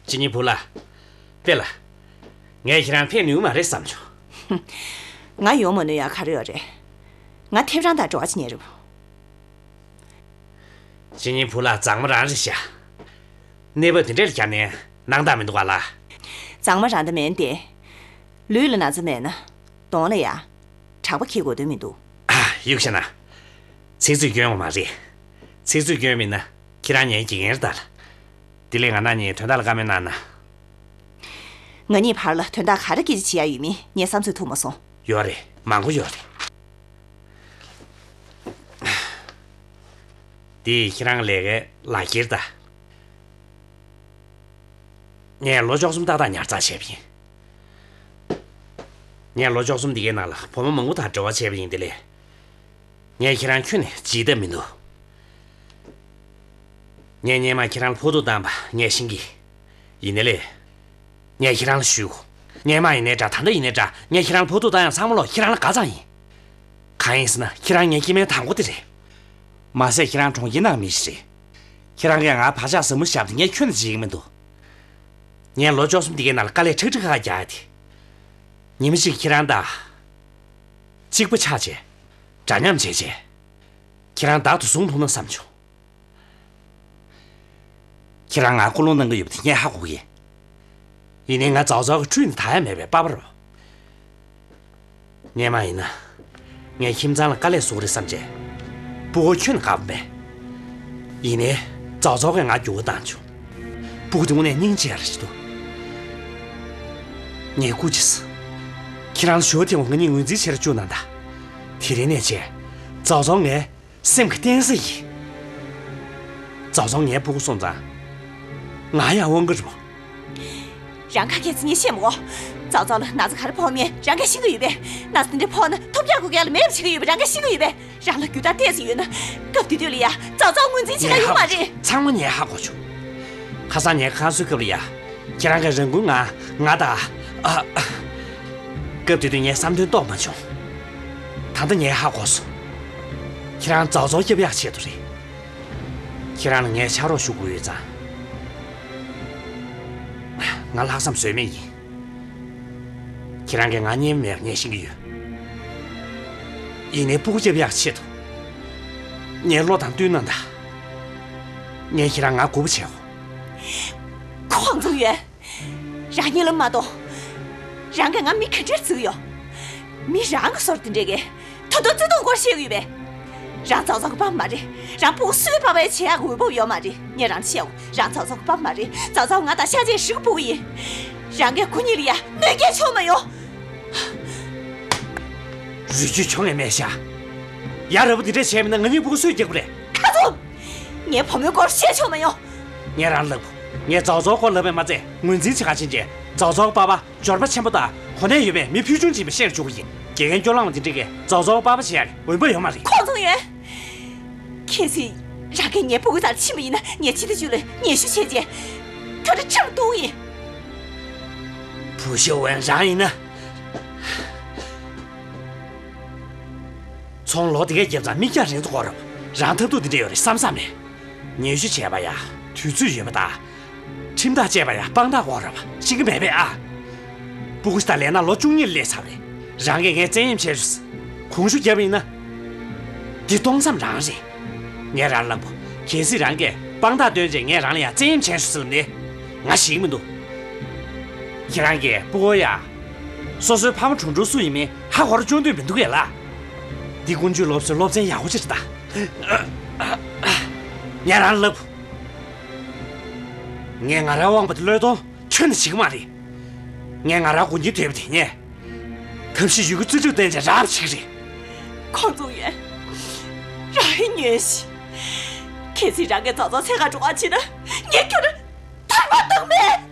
ཇི་ཉི་བུ་ལ། པེ་ལ། ངས་ཁྱེད་རང་ཕེབས་ནུས་མ་རེད་བསམ་བྱུང་། ང་ཡོང་མ་ནུས་ཡ་ག་རེ་ཡོད་རེད། ང་ཐེམ་རང་དང་འགྲོགས་ཅི་ཉན་རུ། ཇི་ཉི་བུ་ལ་གཙང་མ་རང་རེད་ཤག། གནས་བབ་དེ་འདྲ་ལ་བསྐྱར་ནས་སྣང་དག་མི་འདུག་ག་ལ། གཙང་མ་རང་ད་མིན་ཏེ། ལུས་ལ་ན་ཚ་མེད་ན། གདོང་ལ་ཡ། གྲགས་པ་འཁྱེར་དགོས་དོན་མི་འདུག། ཨ། གཡུག་བཞག་ན། ཚིག་རྩུབ་སྐྱོན་ཡོད་མ་རེད། ཚིག་རྩུབ་སྐྱོན་མིན་ན་ཁྱེད་རང་ངའི་དགེ་རྒན་རེད་ད་ལ། དེ་ལས་ང་རང་གཉིས་དོན་དག་ལ་བཀའ་མོལ་གནང་ན། ང་གཉིས་བར་ལ་དོན་དག་ག་རེ་སྐད་ཆ་བྱེད་ཡ་ཡོད་མིན་ངས་བསམ་ཚོད་ཐུབ་མ་སོང་། ཡོད་རེད། མང་པོ་ཡོད་རེད། འདི་ཁྱེད་རང་ལས་ཀའི་ལག་འཁྱེར་ད། ངས་ལོ་བཅུ་གསུམ་ཏག་ཏག་ཉར་ཚགས་བྱས་པ་ཡིན། ངས་ལོ་བཅུ་གསུམ་འདི་གའི་ནང་ལ་བུ་མོ་མང་པོ་དང་འབྲེལ་བ་བྱས་པ་ཡིན། དེ་ལས། ངས་ཁྱེད་རང་ཁྱོན་ནས་བརྗེད་ཐབས་མི་འདུག། ངས་སྔོན་མ་ཁྱེད་རང་ལ་ཕོག་ཐུག་བཏང་བ་ངས་ཤེས་ཀྱི། ཡིན་ནའི་ལས། ངས་ཁྱེད་རང་ལ་ཞུ། སྔོན་མ་ཡིན་ནའི་འདྲ། ད་ལྟ་ཡིན་ནའི་འདྲ། ངས་ཁྱེད་རང་ལ་ཕོག་ཐུག་བཏང་ཡག་ཚང་མ་ལོག་ཁྱེད་རང་ལ་དགའ་ཙང་ཡིན། གང་ཡིན་ཟེར་ན་ཁྱེད་རང་ངའི་སྐྱེ་དམན་དང་པོ་དེ་རེད། མ་ཟད་ཁྱེད་རང་གྲོང་ཁྱེར་ནང་མི་ཞིག་རེད། ཁྱེད་རང་གིས་ང་བག་ཆགས་ཟབ་མོ་བཞག་པ་དེ་ངས་ཁྱོན་ནས་བརྗེད་ཀྱི་མི་འདུག། ངས་ལོ་བཅུ་གསུམ་འདི་གའི་ནང་ལ་དཀའ་ལས་ཁྲག་ཁྲིག་ཁ་ཁ་རྒྱག་ཡ་དེ། ཉི་མ་གཅིག་ཁྱེད་རང་དང་གཅིག་པ་ཆགས་བྱས། འདྲ་མཉམ་བྱས་བྱས། ཁྱེད་རང་བདག་ཏུ་བཟུང་ཐུབ་ན་བསམ་བྱུང་། ཁྱེད་རང་ང་ཀུན་སློང་གནང་གི་ཡོད་པ་དེ་ངས་ཧ་གོ་གི། ཡིན་ནའི་ང་ཙའོ་ཙའོ་གི་ཁྲོད་ནས་ཐར་ཡ་མེད་པའི་པགས་པ་རེད། སྔོན་མ་ཡིན་ན། ངས་ཁྱིམ་ཚང་ལ་དཀའ་ལས་བཟོ་གི་རེད་བསམ་བྱས། སྤུ་གུ་ཁྱོན་ནས་བཀག་པ་མེད། ཡིན་ནའི། ཙའོ་ཙའོ་གིས་ང་འགྱུར་བ་བཏང་བྱུང་། སྤུ་གུ་དེ་དངོས་གནས་སྙིང་རྗེ་ཡ་རེ་ཞིག་འདུག། ངས་སྐུ་མཁྱེན་སོང་། ཁྱེད་རང་ལ་ཞུ་བ་དེ་ང་གཉིས་ངོས་འཛིན་བྱེད་ར་བཅུག་གནང་དང་། དེ་རིང་ནས་བྱས། ཙའོ་ཙའོ་ངའི་སེམས་ཀྱི་གཏིང་ཟེར་ཡིན། ཙའོ་ཙའོ་ངའི་སྤུ་གུ་སོང་ཙང་། ང་ཡང་དབང་གི་རེད་པ། རང་ག་གེ་ཚིག་ཉིད་བཤད་མི་དགོས། ཙའོ་ཙའོ་ལ་ན་ཚ་ག་རེ་ཕོག་མིན་རང་གིས་ཤེས་ཀྱི་ཡོད་པས། ན་ཚ་དེ་འདྲ་ཕོག་ན་ཐོབ་རྒྱག་དགོས་ཡ་ལ་མེད་པ་བྱེད་ཀྱི་ཡོད་པས་རང་གིས་ཤེས་ཀྱི་ཡོད་པས། རང་ལ་རྒྱུ་དག་ཏོག་ཙམ་ཡོད་ན། སྐབས་དེ་དུས་ལ་ཡ་ཙའོ་ཙའོ་ངོས་འཛིན་བྱེད་ཀྱི་ཡོད་མ་རེད། ཚང་མ་ངས་ཧ་གོ་བྱུང་། ཁ་སང་ངའི་ཁང་གསོའི་སྐབས་ལ་ཡ། ཁྱེད་རང་གིས་རང་འགུལ་ངང་ང་དང་། ཨ། སྐབས་དེ་དུས་ངས་བསམ་དོན་རྟོགས་མ་བྱུང་། ད་ལྟ་ངས་ཧ་གོ་སོང་། ཁྱེད་རང་ཙའོ་ཙའོ་སྐྱོབ་ཡག་ཆེད་དུ་རེད། ཁྱེད་རང་ལ་ངས་ཕྱག་རོགས་ཞུ་དགོས་ཡོད་ཙང་། ང་ལྷག་བསམ་ཟོལ་མེད་ཡིན། ཁྱེད་རང་གིས་ང་གཉེན་མེད་པ་ངས་ཤེས་ཀྱི་ཡོད། ཡིན་ནའི་སྤུ་གུ་སྐྱོབ་ཡག་ཆེད་དུ། ངའི་བློ་དང་བསྟུན་གནང་དང་། ངས་ཁྱེད་རང་ང་མགོ་པོ་བྱས་གོ། ཁོང་ཙུང་ཡོན། རང་གཉིད་ལམ་མ་གཏོང་། རང་གིས་ང་མི་ག་འདྲར་བརྩི་གི་ཡོད། མི་རང་གི་སྲོལ་དེ་འདྲས་ཀྱི། ད་དུང་བརྩེ་དུང་སྐོར་བཤད་གི་ཡོད་པས། རང་ཙའོ་ཙའོ་གི་པ་མ་རེད། རང་སྤུ་གུ་སུའི་པ་ཕ་ཡ་བྱེད་ཡག་གི་འོས་བབ་ཡོད་མ་རེད། ངས་རང་བཤད་གོ། རང་ཙའོ་ཙའོ་གི་པ་མ་རེད། ཙའོ་ཙའོ་ང་དང་ཤ་ཆེ་ཧྲིལ་པོ་ཡིན། རང་གིས་ཁོ་གཉིས་ལ་ཡ་གནོད་སྐྱེལ་ཆོག་མ་ཡོང་། རུས་རྒྱུད་ཆུང་ངས་མེད་ཤག། ཡ་རབས་པོ་འདི་འདྲས་བྱས་མིན་ན་ང་གཉིས་སྤུ་གུ་སུས་སྐྱེལ་དགོས་རེད། ཁ་ཚུམ། ངའི་བུ་མོའི་སྐོར་བཤད་ཆོག་མ་ཡོང་། ངས་རང་ལབ། ངས་ཙའོ་ཙའོ་སྐོར་ལབ་པས་མ་ཚད་ངོས་འཛིན་བྱེད་ག་ཕྱིན་རྗེས་ཙའོ་ཙའོ་གི་པ་ཕ་འབྱོར་པ་ཆེན་པོ་དང་གོ་གནས་ཡོད་པའི་མི་ཕུལ་བྱུང་ཅིག་ཡིན་པ་ཤེས་རུ་འཇུག་གི་ཡིན། དགེ་རྒན་སྐྱོ་ལངས་པ་འདི་འདྲས་ཀྱི་ཙའོ་ཙའོ་གི་པ་ཕ་བྱེད་ཡག་གི་འོས་བབ་ཡོད་མ་རེད། ཁོང་ཙུང་ཡོན། གལ་སྲིད་རང་གིས་ངའི་སྤུ་གུ་རྩར་ཕྱིན་པ་ཡིན་ན་ངས་ཕྱི་ཟླ་བཅུ་ལ་སྙན་ཞུ་བྱས་རྗེས་ཁྱོད་ལ་ཁྲིམས་གཏུག་གི་ཡིན། བུ་ཤོ་ཝན་རང་ཡིན་ན། ཚོང་ལོ་དེ་གས་བརྒྱབ་ཙང་མིག་རྒྱང་རིང་དུ་འགོར་རབས། རང་ཐབས་སྡུག་འདི་འདྲས་ཡོད་རེད་བསམ་བསམ་མེད། སྙན་ཞུ་བྱས་པ་ཡ་དུས་ཚོད་ཡོད་པ་དང་། ཁྲིམས་ཐག་བཅད་པ་ཡ་དཔང་རྟགས་འགོར་རབས་ཤེས་ཀྱི་མེད་པས་ཨ། སྤུ་གུ་ཞིག་དང་ལས་ན་ལོ་བཅུ་གཉིས་ལ་སླེབས་ཚར་བས། རང་གིས་ངའི་བཙན་གཡེམ་བྱས་ཤོག་ཟེར། གོང་ཞུ་བརྒྱབ་པ་ཡིན་ན། འདི་སྟོང་མཚམས་རང་རེད། ངས་རང་ལབ་གོ། གལ་སྲིད་རང་གིས་དཔང་རྟགས་བཏོན་རྗེས་ངས་རང་ལ་ཡང་བཙན་གཡེམ་བྱས་ཤོག་ཟེར་ལབ་ནས། ང་ཞེད་ཀྱི་མི་འདུག། ཁྱེད་རང་གིས་སྤུ་གུ་ཡ། སོ་སོའི་ཕ་མ་དྲུང་དྲུང་སུ་ཡིན་མིན་ཧ་གོ་རུ་བཅུག་འདོད་མི་འདུག་གས་ལགས། འདི་ཀུན་སྤྱོད་སློབ་གསོའི་སློབ་ཚན་ཡག་པོ་ཅིག་རེད་ད། ངས་རང་ལབ། ངས་ང་རང་དབང་པོ་དེ་བློས་གཏོང་ཁྱོན་ནས་བྱེད་ཀྱི་མ་རེད། ངས་ང་རང་མགོ་སྐྱིན་ཐོན་པ་དེ་ངས། ཐབས་ཤེས་ཡོད་རྒུ་རྩིས་སྤྲོད་བཏོན་བྱས་རག་པ་བྱེད་ཀྱི་རེད། ཁོང་ཙུང་ཡོན། རང་ཡིན་ཉོན་ཞིག། གལ་སྲིད་རང་གིས་ཙའོ་ཙའོ་འཚོལ་ག་འགྲོ་ག་བྱེད་ན་ངས་ཁྱོད་ལ་ཐར་པ་བཏང་མེད།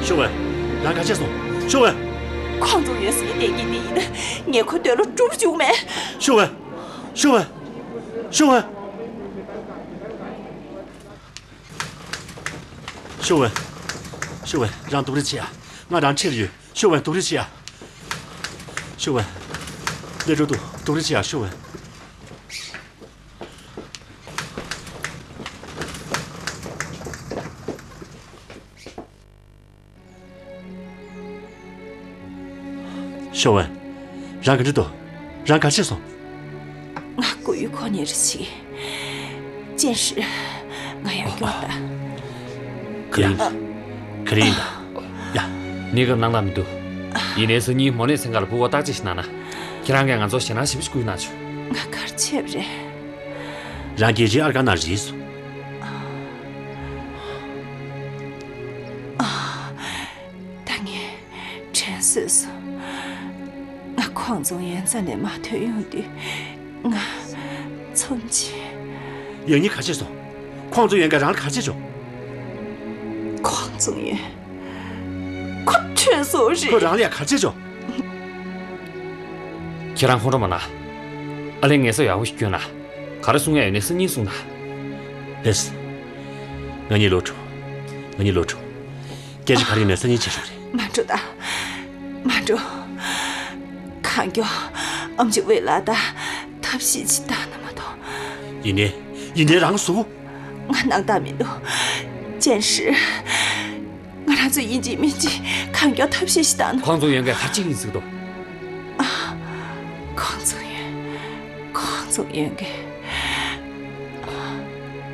ཤོ་ཝེ། རང་ག་བྱས་སོང་། ཤོ་ཝེ། ཁོང་ཚོ་ཡོད་སྲིད་བསྡད་ཀྱི་འདི་ཡིན། ངས་ཁོ་འདོད་བློ་འགྲུབ་བཅུག་མེད། ཤོ་ཝེ། ཤོ་ཝེ། ཤོ་ཝེ། ཤོ་ཝེ། ཤོ་ཝེ། རང་སྡུག་རུས་བྱེད་ཡ། ང་རང་འཁྲིད་ཡོད། ཤོ་ཝེ། སྡུག་རུས་བྱེད་ཡ། ཤོ་ཝེ། ལས་འགྲོ་འདུག། སྡུག་རུས་བྱེད་ཡ། ཤོ་ཝེ། ཤོ་ཝེ། རང་ག་འདྲ་འདུག། རང་ག་བྱས་སོང་། ང་སྐུ་ཡུལ་ཁོ་ཉིན་རེ་ཞིག། ཅན་ཧྲི། ང་ཡར་སྐྱོར་ད། ག་རེ་ཡིན་ད། ག་རེ་ཡིན་ད། ཡ། གནས་སྐབས་སྣང་དག་མི་འདུག། ཡིན་ནའི་སང་ཉིན་མོ་ནས་སེང་ག་ལ་སྤུ་གུ་བརྟག་དཔྱད་ཞིག་གནང་ན། ཁྱེད་རང་གིས་ང་ཚོར་ཞེད་སྣང་ཞེ་པོ་ཞིག་བསྐུལ་གནང་བྱུང་། ང་ག་རེ་བྱས་པ་རེད། རང་རྒྱལ་སྤྱིའི་ཨར་ཀ་ནང་རིལ་སོང་། ད་ངས་དྲན་གསོས་སོང་། ང་ཁོང་ཚོ་ཡོན་རྩ་ནས་མ་ཐོན་ཡོང་དུས་ང་ཚོམ་ཆེ། ཡང་ཉིན་ག་བྱས་སོང་། ཁོང་ཚོ་ཡོན་གྱིས་རང་ལ་ག་བྱས་བྱུང་། ཁོང་ཚོ་ཡོན། ཁོ་ཁྲོས་སོང་རེད། ཁོ་རང་ལ་ཡང་ག་བྱས་བྱུང་། ཁྱེད་རང་ཁོང་ཁྲོ་མ་ན། ཨ་ལས་ངལ་གསོ་ཡག་པོ་ཞིག་སྐྱོན་ན། ག་རེ་གསུང་ཡ་ཡོད་ནའི་སང་ཉིན་གསུང་དང་། ལེས། ང་གཉིས་ལོག་འགྲོ། ང་གཉིས་ལོག་འགྲོ། སྐད་ཆ་ག་རེ་ཡིན་ནའི་སང་ཉིན་བྱས་ཆོག་རེད། མ་འགྲོ་ད། མ་འགྲོ། གང་མགྱོགས་ཨམ་ཆི་ཝེ་ལགས་དང་ཐབས་ཤེས་ཅིག་བཏང་ན་མ་གཏོགས། ཡིན་ནའི། ཡིན་ནའི་རང་གཟུགས། ང་སྣང་དག་མི་འདུག། ཅན་ཧྲི། ང་རང་ཚོ་ཡིན་གཅིག་མིན་གཅིག་གང་མགྱོགས་ཐབས་ཤེས་ཤིག་བཏང་ན། ཁོང་ཚོ་ཡོན་གྱིས་ག་རེ་བྱེད་ཀྱི་ཡིན་ཟེར་གྱི་འདུག། ཨ། ཁོང་ཚོ་ཡོན། ཙུང་ཡོན་གྱིས།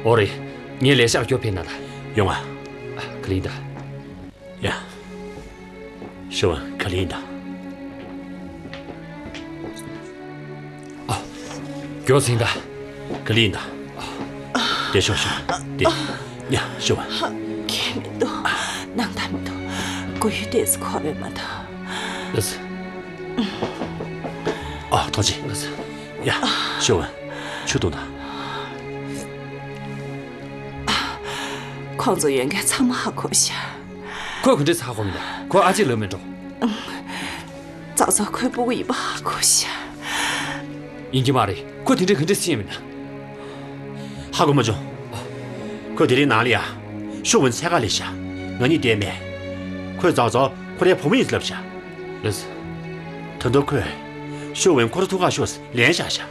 ཨོ་རེད། ངས་ལས་ཤག་སྐྱོར་ཕེབས་ན་ལ། ཡོང་ང་། ཨ། ག་ལེ་ཡིན་ད། ཡ། ཤོ་ཝན། ག་ལེ་ཡིན་ད། ཨ། མགྱོགས་ཟིན་ད། ག་ལེ་ཡིན་ད། དེ་ཤོག་ཤོག་དེ། ཡ། ཤོ་ཝན། ཁྱད་མི་འདུག་ནང་ད་མི་འདུག་སྐུ་ཡུལ་ཏོག་ཙམ་འཁོར་བས་མ་ཐག་ཨ་ཙི། ཨ། ཐུགས་རྗེ་ཆེ། ཨ་ཙི། ཡ། ཤོ་ཝན། ཆུ་འཐུང་དང་། ཁོང་ཚོ་ཡོན་གྱིས་ཚང་མ་ཧ་གོ་ཤག་ཁོས་ག་འདྲས་ཧ་གོ་མིན་ད། ཁོ་ཨ་ཅེ་ལབ་མེད་འགྲོ། ཙའོ་ཙའོ་ཁོའི་སྤུ་གུ་ཡིན་པ་ཧ་གོ་ཤག་ཡིན་གྱི་མ་རེད། ཁོ་དེ་འདྲས་ག་འདྲས་ཤེས་མིན་ན། ཧ་གོ་མ་བྱུང་། ཁོ་དེ་རིང་ནང་ལ་ཡ། ཤོ་ཝན་འཚོལ་ག་སླེབས་ཤག་ང་གཉིས་བསྡད་མེད། ཁོས་ཙའོ་ཙའོ་ཁོ་རའི་བུ་མོ་ཡིན་ལབ་ཤག་ལགས་སོ། ད་དུང་ཁོས་ཤོ་ཝན་ཁོ་རའི་ཐུགས་ཁར་ཤོག་ཟེར་ལན་བཞག་ཤག་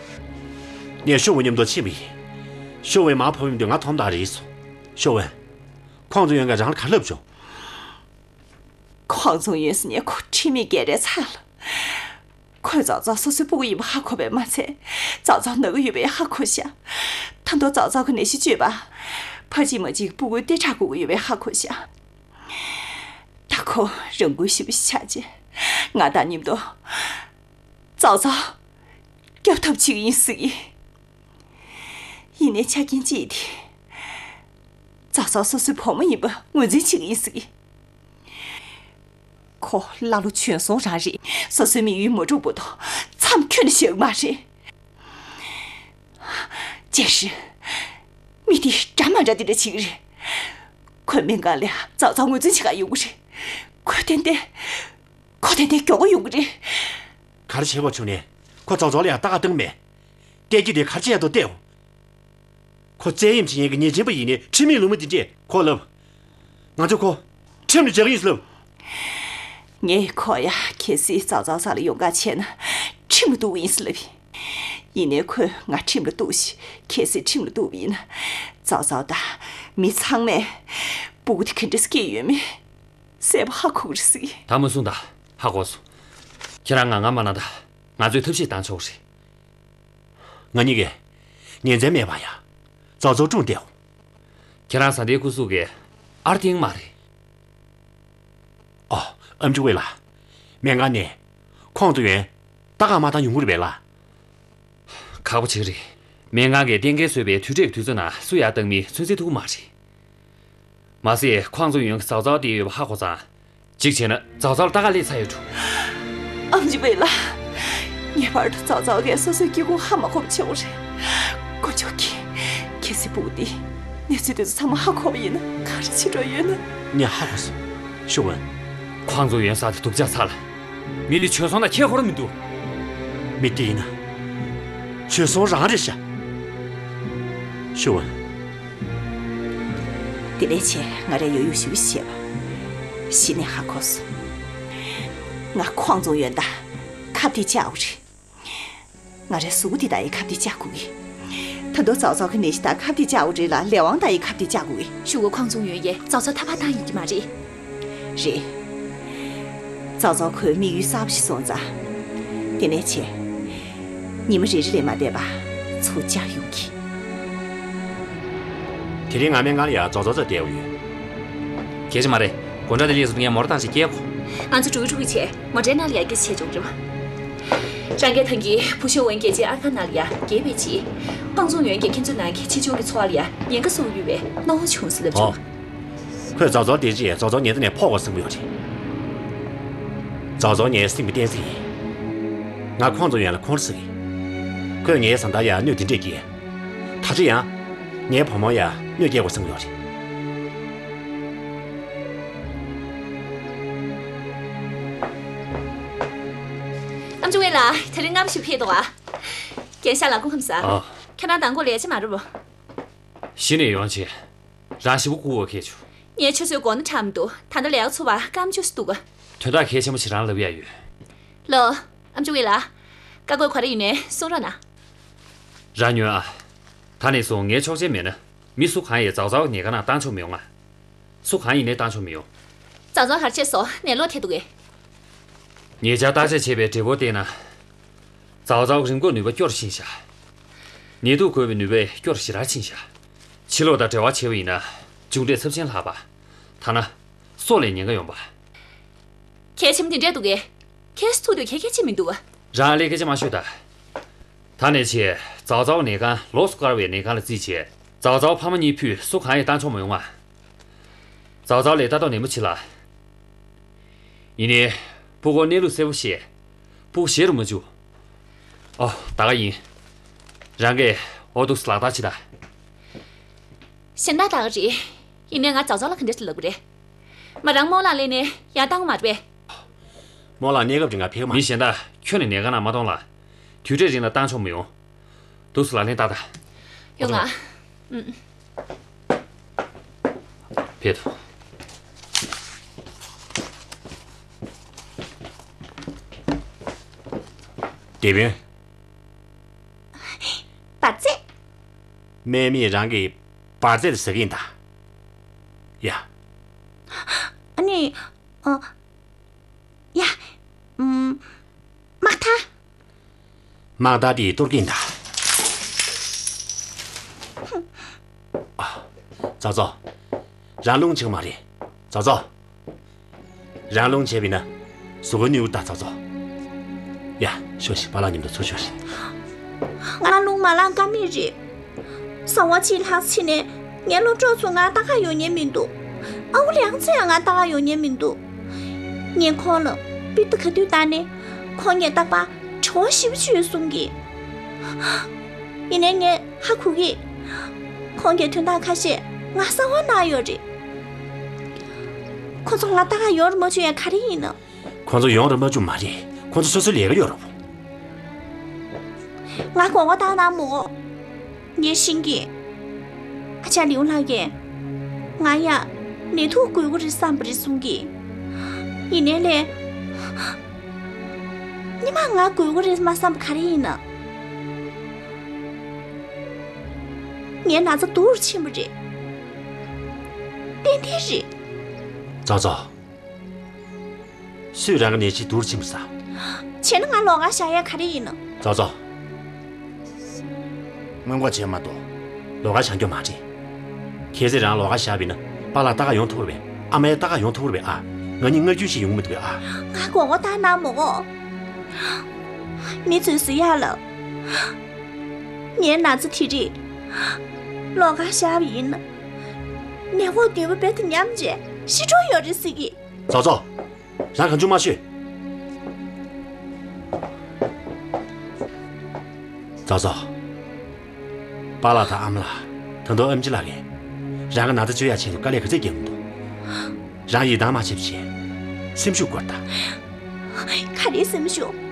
ངས་ཤོ་ཝན་མཉམ་དུ་ཕྱིན་པ་ཡིན། ཤོ་ཝན་མར་བབས་ཡོང་དུས་ང་མཐོང་དང་རེད་སོང་། ཤོ་ཝན། ཁོང་ཚོ་ཡོན་གྱིས་རང་ལ་ག་རེ་ལབ་བྱུང་། ཁོང་ཚོ་ཡོན་ཟེར་མཁན་ཁོ་ཁྲིམས་མེད་སྐད་རེད་ཚར་ལ། ཁོས་ཙའོ་ཙའོ་སོ་སོའི་སྤུ་གུ་ཡིན་པ་ཧ་གོ་བས་མ་ཚད། ཙའོ་ཙའོ་ན་གི་ཡོད་པ་ཡང་ཧ་གོ་ཤག་ད་དུང་ཙའོ་ཙའོ་གི་ནད་གཞི་བཅོས་པ། ཕ་གཅིག་མ་གཅིག་སྤུ་གུའི་ལྟེ་ཁྲག་བསྐུར་གི་ཡོད་པ་ཡང་ཧ་གོ་ཤག་ད་ཁོ་རང་འགུལ་ཞེ་པོ་ཞིག་ཆགས་རྗེས། ང་དང་མཉམ་དུ་ཙའོ་ཙའོ་སྐྱོབ་ཐབས་བྱེད་ཀྱི་ཡིན་ཟེར་གི། ཡིན་ནའི་ཆ་རྐྱེན་གཅིག་དེ། ཙའོ་ཙའོ་སོ་སོའི་བུ་མོ་ཡིན་པ་ངོས་འཛིན་བྱེད་ཀྱི་ཡིན་ཟེར་གི། ཁོ་ཀླ་ཀློ་བྱོལ་སོང་རང་རེད། སོ་སོའི་དམིགས་ཡུལ་མ་འགྲུབ་བར་དུ་མཚམས་ཁྱོན་ནས་བཞག་གི་མ་རེད། ཅེས་ཧྲི། མི་དེ་འདྲ་མ་འདྲ་དེ་འདྲ་བྱེད་ཀྱི་རེད། ཁོས་སྨན་ཁང་ལ་ཙའོ་ཙའོ་ངོས་འཛིན་བྱེད་ག་ཡོང་གི་རེད། ཁོ་ཏན་ཏན། ཁོ་ཏན་ཏན་མགྱོགས་པོ་ཡོང་གི་རེད། ག་རེ་བྱེད་པ་བྱུང་ནས་ཁོ་ཙའོ་ཙའོ་ལ་ཡང་ལྟ་ག་བཏང་མེད། བལྟས་ཀྱི་དེ་ག་རེ་བྱེད་ཡག་འདུག་བལྟས་འོ། ཁོ་བཙན་གཡེམ་བྱེད་མཁན་གྱི་ཉེས་ཅན་པ་ཡིན་ནའི་ཁྲིམས་མེད་ལུགས་མེད་དེ་འདྲས་ཁོ་ལབ། ང་ཚོས་ཁོ་ཁྲིམས་ལ་སྦྱར་གྱི་ཡིན་ཟེར་ལབ། ངས་ཁོ་ཡ་གལ་སྲིད་ཙའོ་ཙའོ་རྩ་ལ་ཡོང་ག་བྱས་ན་ཁྲིམས་ལ་གཏུག་གི་ཡིན་ཟེར་ལབ་ཡིན། ཡིན་ནའི་ཁོས་ང་ཁྲིམས་ལ་གཏུགས་ཤིག་གལ་སྲིད་ཁྲིམས་ལ་གཏུགས་པ་ཡིན་ན། ཙའོ་ཙའོ་དང་མི་ཚང་མས་སྤུ་གུ་དེ་ག་འདྲས་སྐྱེས་ཡོད་མེད་གསལ་པོ་ཧ་གོ་གི་རེད་ཟེར་གི། ད་མ་གསུངས་དང་། ཧ་གོ་སོང་། ཁྱེད་རང་ང་ང་མ་ན་དང་། ང་ཚོས་ཐབས་ཤེས་བཏང་ཆོག་རེད། ང་གཉིས་ཀས་ཉིན་མཚན་མེད་པར་ཡ་ཙའོ་ཙའོ་སྲུང་བསྡད་འོ། ཁྱེད་རང་ས་དེའི་སྐུ་གཟུགས་ཀྱི་ཨར་ཏིང་མ་རེད། ཨོ། ཨ་མཆོག་ཝེ་ལགས། སྨན་ཁང་ནས་ཁོང་ཚོ་ཡོན་ལྟ་ག་མ་བཏང་ཡོང་གི་རེད་པས་ལགས། ཁག་པོ་ཅིག་རེད། སྨན་ཁང་གིས་གཏན་འཁེལ་བཟོས་པའི་དུས་ཁྲལ་གྱི་དུས་ཚོད་ནང་སུ་ཡར་བཏང་མིན་ཚོད་འཛིན་ཐུབ་ཀྱི་མ་རེད། མ་ཟད་ཁོང་ཚོ་ཡོན་གྱིས་ཙའོ་ཙའོ་བསྡད་ཡོད་པ་ཧ་གོ་ཙང་། གཅིག་བྱས་ན་ཙའོ་ཙའོ་ལ་ལྟ་ག་སླེབས་ཚར་ཡོད་འགྲོ། ཨ་མཆོག་ཝེ་ལགས། ངེས་པར་དུ་ཙའོ་ཙའོ་གིས་སོ་སོའི་སྐྱེ་ཁུངས་ཧ་མ་གོ་བ་བྱེད་དགོས་རེད། དཀོན་མཆོག་གིས། གལ་སྲིད་སྤུ་གུ་འདིས་གནས་ཚུལ་དེ་ཚོ་ཚང་མ་ཧ་གོ་བ་ཡིན་ན་ག་རེ་བྱེད་འགྲོ་ཡོད་ན། ངས་ཧ་གོ་སོང་། ཤོ་ཝན། ཁོང་ཚོ་ཡོན་ཟེར་དེ་སྡུག་ཅག་ཚ་ལ། མི་དེ་བྱོལ་སོང་ན་ཁྱད་ཁོ་རང་མི་འདུག་མི་དེ་ཡིན་ན་བྱོལ་སོང་རང་རེད་ཤག་ཤོ་ཝན། དེ་ལས་ཆེ་ང་རས་ཡོད་ཡོད་ཞུ་བཤད་པ། གཞི་ནས་ཧ་གོ་སོང་། ང་ཁོང་ཚོ་ཡོན་དང་ཁ་གཏད་བཅག་དགོས་རེད། ང་རའི་གཟུགས་པོ་འདི་དང་ཡང་ཁ་གཏད་བཅག་དགོས་གི། ད་དུང་ཙའོ་ཙའོ་གི་ནད་གཞི་དང་ཁ་གཏད་བཅག་དགོས་རེད་ལ་ལས་དབང་དང་ཡང་ཁ་གཏད་བཅག་དགོས་གི། ཞུ་གོ་ཁོང་ཚོ་ཡོན་ཡས་ཙའོ་ཙའོ་ཐར་པ་བཏང་ཡོད་ཀྱི་མ་རེད། རེད། ཙའོ་ཙའོ་ཁོའི་དམིགས་ཡུལ་གསར་པ་ཞིག་སོང་ཙང་། དེ་ནས་བྱས། ཉི་མ་རེ་རེ་ལས་མ་འདས་པ་ཚུར་བཅར་ཡོང་གི། དེ་རིང་ང་སྨན་ཁང་ལ་ཡ་ཙའོ་ཙའོ་རྩར་བསྡད་ཡོད། གལ་ཆེ་མ་རེད། སྒོ་འགྲམ་དེ་སླེབས་སོང་ངས་མོ་ཊ་བཏང་ཞིག་སྐྱེལ་གོ། ང་ཚོ་འགྲོ་གི་འགྲོ་གི་བྱས། མོ་ཊའི་ནང་ལ་ཡ་སྐད་ཆ་བྱས་བྱུང་རེད་བ། རང་སྐད་ཐང་གིས་བུ་ཤོ་ཝན་རྒྱལ་སྤྱིའི་ཨར་ཁང་ནང་ལ་ཡ་རྒྱལ་བའི་རྗེས། ཁོང་ཚོ་ཡོན་གྱིས་ཁྱེད་ཚོའི་ནང་གི་ཆེ་ཆུང་གི་འཚོ་བ་ལ་ཡ་ཉེན་ཁ་བཟོ་གི་ཡོད་པའི་གནང་བ་བྱུང་ཟེར་ལབ་བྱུང་། ཨོ། ཁོས་ཙའོ་ཙའོ་བསྡད་རྗེས་ཙའོ་ཙའོ་ཉེན་བརྡ་ནས་ཕོག་གོ་བསམ་གྱི་ཡོད་རེད། ཙའོ་ཙའོ་ངའི་སེམས་ཀྱི་གཏན་ཚིགས་ཡིན། ང་ཁོང་ཚོ་ཡོན་ལ་ཁོང་ཁྲོ་ཟ་གི། ཁོས་ངའི་བཟའ་ཟླར་ཡང་གནོད་དེ་འདྲས་སྐྱེལ། ད་ཆ་ཡང་། ངའི་བུ་མོར་ཡང་གནོད་སྐྱེལ་དགོས་བསམ་གྱི་ཡོད་རེད། ཨ་མཆོག་ཝེ་ལགས། དེ་རིང་སྔ་པོ་ཞིག་ཕེབས་འདུག་ཨ། རྒན་ཤག་ལགས་སྐུ་ཁམས་བཟང་། ཨ། ཁྱེད་རང་མདང་དགོང་ལས་བྱེད་མ་རེད་པ། གཞི་ནས་ཡོང་བྱས། རང་ཞེ་པོ་སྐུ་འོ་ཁེལ་བྱུང་། ངས་ཆུ་ཚོད་དགུ་ན་དྲངས་མི་འདུག་ད་ལྟ་ལས་ཀ་ཚུགས་པ་སྐར་མ་བཅུ་ཙམ་འདུག་ག། དོན་དག་གལ་ཆེན་པོ་ཞིག་རང་ལབ་ཡ་ཡོད། ལགས། ཨ་མཆོག་ཝེ་ལགས། བཀའ་བཀོད་ག་རེ་ཡིན་ནའི་གསུང་རོགས་གནང་། རང་ཉོན་ཨ། ད་ནས་བཟུང་ངའི་ཆོག་མཆན་མེད་ན། མི་སུ་གང་ཡང་ཙའོ་ཙའོ་ཉེན་ཁ་ནང་བཏང་ཆོག་མི་ཡོང་ང་། སུ་གང་ཡིན་ནའི་བཏང་ཆོག་མི་ཡོང་། ཙའོ་ཙའོ་ག་རེ་བྱས་སོང་། ནད་ལོག་ཐེབས་འདུག་གས། ཉེ་ཆར་བརྟག་དཔྱད་བྱས་པའི་འབྲས་བུར་བལྟས་ན། ཙའོ་ཙའོ་རིམས་འགོག་ནུས་པ་སྐྱོ་རུ་ཕྱིན་ཤག་ནད་དུག་འགོས་པའི་ནུས་པ་སྐྱོ་རུ་ཞེ་དྲག་ཕྱིན་ཤག་ཕྱི་ལོགས་དང་འབྲེལ་བ་བྱས་པ་ཡིན་ན་མཇུག་འབྲས་ཚབས་ཆེན་ལྷག་པ། ཐ་ན་སྲོག་ལ་ཉེན་ཁ་ཡོང་པ། གལ་ཆེན་པོ་དེ་འདྲས་འདུག་གས། ཁྱེད་ཚོ་ཐུག་དུས་གལ་གལ་ཆེ་མི་འདུག་བ། རང་ལས་སྐད་ཆ་མ་ཤོད་ད། ད་ནས་བྱས་ཙའོ་ཙའོ་ནད་ཁང་ལོགས་སུ་བཀར་བའི་ནད་ཁང་ལ་རྩིས་བྱས། ཙའོ་ཙའོ་ཕ་མ་གཉིས་ཕུད་སུ་གང་ཡང་བཏང་ཆོག་མི་ཡོང་ང་། ཙའོ་ཙའོ་ལ་ལྟ་རྟོག་ནན་མོ་བྱེད་ལ། ཡིན་ནའི། སྤུ་གུར་གནས་ལུགས་གསལ་པོ་བཤད། སྤུ་གུ་ཞེད་དུ་མ་བཅུག་ཨོ། ད་ག་ཡིན། རང་གིས་ཨོ་འདུག་སེ་ལག་བསྟར་བྱེད་ད། གཞན་དག་ད་ག་རེད། ཡིན་ནའི་ང་ཙའོ་ཙའོ་ལ་ག་འདྲ་ཞིག་ལབ་དགོས་རེད། མ་རང་རྨོ་ལགས་སླེབས་ནས་ཡར་བཏང་མ་རེད་པས། རྨོ་ལགས་གནས་སྐབས་རིང་ང་ཕེབས་མ། མི་གཞན་དག་ཁྱོན་ནས་ནད་ཁང་ནང་མ་གཏོང་ལ། དུས་འཕྲལ་རིང་ལ་བཏང་ཆོག་མི་ཡོང་། འདུག་སེ་ལག་ལེན་བསྟར་ད། ཡོང་ང་། ཨུམ། ཕེབས་དང་། དེད་དཔོན། འབར་རྫས། སྨན་མིས་རང་གི་འབར་རྫས་དེ་ཟ་གི་ཡིན་ད། ཡ། ཨ་ནི། ཨ། ཡ། ཨུམ། དམག་ཐག་དམག་ཐག་དེ་གཏོར་གྱིན་གདའ། ཙའོ་ཙའོ། རང་རླུང་ཆག་མ་རེད། ཙའོ་ཙའོ། རང་རླུང་ཆད་པས་ན། གཟུགས་པོ་གནོད་གི་གདའ་ཙའོ་ཙའོ། ཡ། ཤོག་ཤིག་པཱ་ལགས་མཉམ་དུ་ཚུར་ཤོག་ཤིག་ང་རླུང་མ་ལངས་ཀ་མེད་རེད། གསང་བ་ཕྱིར་ལྷག་ཕྱིན་ནས་ངའི་སློབ་གྲོགས་ཚོ་ང་ལྟ་ག་ཡོང་མཁན་མི་འདུག་ཨ་ཁུ་ལིའང་ཙེ་ཡང་ང་ལྟ་ག་ཡོང་མཁན་མི་འདུག་ངས་ཁོང་ལ་པི་ཏི་ག་དུས་བཏང་ནས་ཁོང་གིས་རྟག་པར་བྲེལ་བ་ཞེ་པོ་ཅིག་ཡོད་གསུང་གི། ཡིན་ནའི་ངས་ཧ་གོ་གི། ཁོང་གིས་དོན་དག་ཁ་ཤས་ང་གསང་བ་གནང་ཡོད་རེད། ཁོ་ཚོ་ང་ལྟ་ག་ཡོང་རུ་མ་བཅུག་ཡ་ག་རེ་ཡིན་ནམ། ཁོ་ཚོ་ཡོང་རུ་མ་བཅུག་མ་རེད། ཁོ་ཚོ་སོ་སོའི་ལས་ཀ་ཡོད་རེད། ང་མགོ་སྐོར་བཏང་གནང་མོ། ངས་ཤེས་ཀྱི། ཨ་ཅག་ལིའུ་ལགས་ཀྱིས། ང་ཡ། ནད་དུག་འགོས་ཀྱི་རེད་བསམ་པ་རེད་གསུང་གི། ཡིན་ནའི་ལས། ཉི་མ་ང་འགོས་ཀྱི་རེད་མ་བསམ་པ་ག་རེ་ཡིན་ནམ། ངའི་ན་ཚ་སྡུག་རུ་ཕྱིན་པ་རེད། ཏན་ཏན་རེད། ཙའོ་ཙའོ། སུས་རང་གི་ནད་གཞི་སྡུག་རུ་ཕྱིན་པ་ཟ། བྱས་ན་ང་ལོགས་ཀ་བཞག་ཡ་ག་རེ་ཡིན་ནམ། ཙའོ་ཙའོ། སྔོན་འགོག་བྱས་མ་གཏོགས། ལོགས་ཀ་བཞག་རྒྱུ་མ་རེད། གལ་སྲིད་རང་ལོགས་ཀ་བཞག་པ་ཡིན་ན་པཱ་ལགས་ལྟ་ག་ཡོང་ཐུབ་རེད་པས། ཨ་མ་ཡ་ལྟ་ག་ཡོང་ཐུབ་རེད་པས་ཨ། ང་གཉིས་སྔ་རྒྱུན་ཞིག་ཡོང་མི་འདུག་པས་ཨ། ང་མགོ་སྐོར་བཏང་གནང་མོ། མི་ཚོས་ཟེར་ཡ་ལ། ངའི་ན་ཚ་དེ་རིགས་ལོགས་ཀ་བཞག་པ་ཡིན་ན། ནད་འགོག་ནུས་པ་རྦད་དེ་ཉམས་བྱས་ཤི་འགྲོ་ཡོད་རེད་ཟེར་གི། ཙའོ་ཙའོ། རང་གང་བྱུང་མ་ཤོད། ཙའོ་ཙའོ། པཱ་ལགས་དང་ཨ་མ་ལགས། ད་དུང་ཨེམ་ཆི་ལགས་ཀྱིས། རང་གི་ན་ཚ་བཅོས་ཡག་ཆེད་དུ་དཀའ་ལས་ག་ཚད་བརྒྱབ་མི་འདུག་རང་ཡིད་ཐང་མ་ཆད་པ་བྱས། སེམས་ཤུགས་སྐོར་ད། ག་རེ་སེམས་ཤུགས།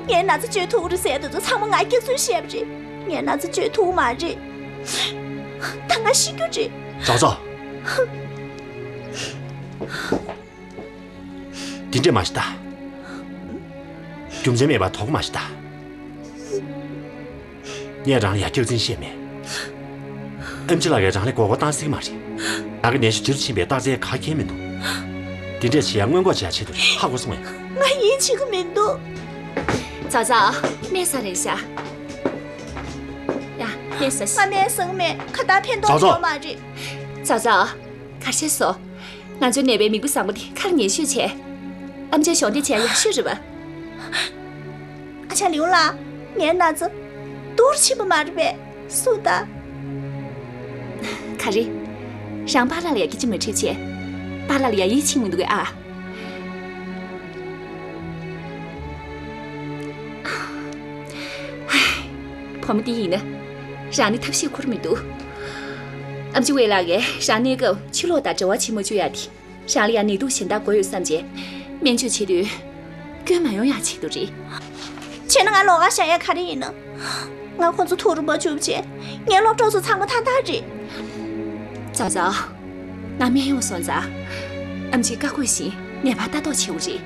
ངའི་ན་ཚ་བཅོས་ཐུབ་ཀྱི་རེད་ཟེར་དེ་ཚོ་ཚང་མ་ང་སྐྱག་རྫུན་བཤད་པ་རེད། ངའི་ན་ཚ་བཅོས་ཐུབ་མ་རེད། ད་ང་ཤི་རྒྱུ་རེད། ཙའོ་ཙའོ། དེ་འདྲས་མ་བྱེད་ད། རྒྱུ་མཚན་མེད་པར་དོགས་པ་མ་བྱེད་ད། ངས་རང་ལ་ཡ་སྐྱག་རྫུན་བཤད་མེད། ཨེམ་ཆི་ལགས་ཀྱིས་རང་ལ་མགོ་སྐོར་བཏང་སྲིད་ཀྱི་མ་རེད། རང་གི་ནད་གཞི་ལྡིར་ཕྱིན་པའི་རྟགས་མཚན་ག་གེ་མི་འདུག་དེ་འདྲས་བྱེད་ཡ་སྔོན་འགོག་བྱེད་ཡ་ཆེད་དུ་རེད། ཧ་གོ་སོང་ངས། ང་ཡིད་ཆེས་ཀྱི་མི་འདུག་ཙའོ་ཙའོ། སྨན་ཟ་རན་ཤག་ཡ། སྨན་ཟ་ཤག་ང་སྨན་ཟ་གི་མེད། ཁ་བཏགས་ཕན་ཐོགས་ཙའོ་ཙའོ། ཡོད་མ་རེད། ཙའོ་ཙའོ། ག་རེ་བྱས་སོང་། ང་ཚོའི་ནད་པའི་མིག་དཔེ་བཟང་པོ་འདི་ཁ་ལ་ཉན་ཤོས་བྱས། ཨེམ་ཆིས་གཞོགས་འདེགས་བྱས་ཡག་ཤོས་རེད་པ། ཨ་ཅག་ལིའུ་ལགས། ངའི་ན་ཚ་སྡུག་རུ་ཕྱིན་པ་མ་རེད་པས། གསུངས་དང་། ག་རེ། རང་པཱ་ལགས་ལ་ཡ་སྐད་ཆ་མ་དྲིས་བྱས། པཱ་ལགས་ལ་ཡ་ཡིད་ཆེས་མི་འདུག་གས་ཨ། བུ་མོ་འདི་ཡིན་ན། རང་ནི་ཐབས་ཤེས་འཁུར་མི་འདུག་ཨེམ་ཆི་ཝེ་ལགས་ཀྱིས་རང་གནས་སྐབས་ཕྱི་ལོགས་དང་འབྲེལ་བ་བྱེད་མ་བཅུག་ཡ་དེ། རང་ལ་ཡང་ནད་དུག་གཞན་དག་འགོས་ཡོད་བསམ་བྱས། སྨན་བཅོས་བྱེད་དུས། སྐྱོན་མ་ཡོང་ཡག་ཆེད་དུ་རེད། བྱས་ན་ང་ལོགས་ཀ་བཞག་ཡ་ག་རེ་ཡིན་ནམ། ང་ཁོང་ཚོ་ཐུག་རུ་མ་བཅུག་བྱས། ངའི་སློབ་གྲོགས་ཚོ་ཚང་མ་ཐང་ཐང་རེད། ཙའོ་ཙའོ། ང་སྨན་གཡོག་སོང་ཙང་། ཨེམ་ཆིས་བཀའ་བཀོད་བཞིན་ནད་པར་ལྟ་རྟོག་བྱེད་དགོས་རེད།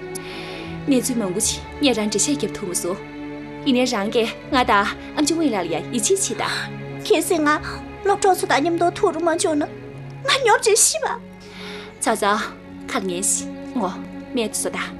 གནས་ཚུལ་མང་པོ་ཞིག་ངས་རང་འགྲེལ་བཤད་རྒྱབ་ཐུབ་མ་སོང་། ཡིན་ནའི་རང་གིས་ང་དང་ཨེམ་ཆི་ཝེ་ལགས་ལ་ཡ་ཡིད་ཆེས་བྱེད་དང་། གལ་སྲིད་ང་སློབ་གྲོགས་ཚོ་དང་མཉམ་དུ་ཐུག་རུ་མ་བཅུག་ན། ང་ཉོབ་བྱས་ཤི་བ། ཙའོ་ཙའོ། ཁ་ལ་ཉན་ཞིག་ངོ་། སྨན་དེ་ཟ་དང་།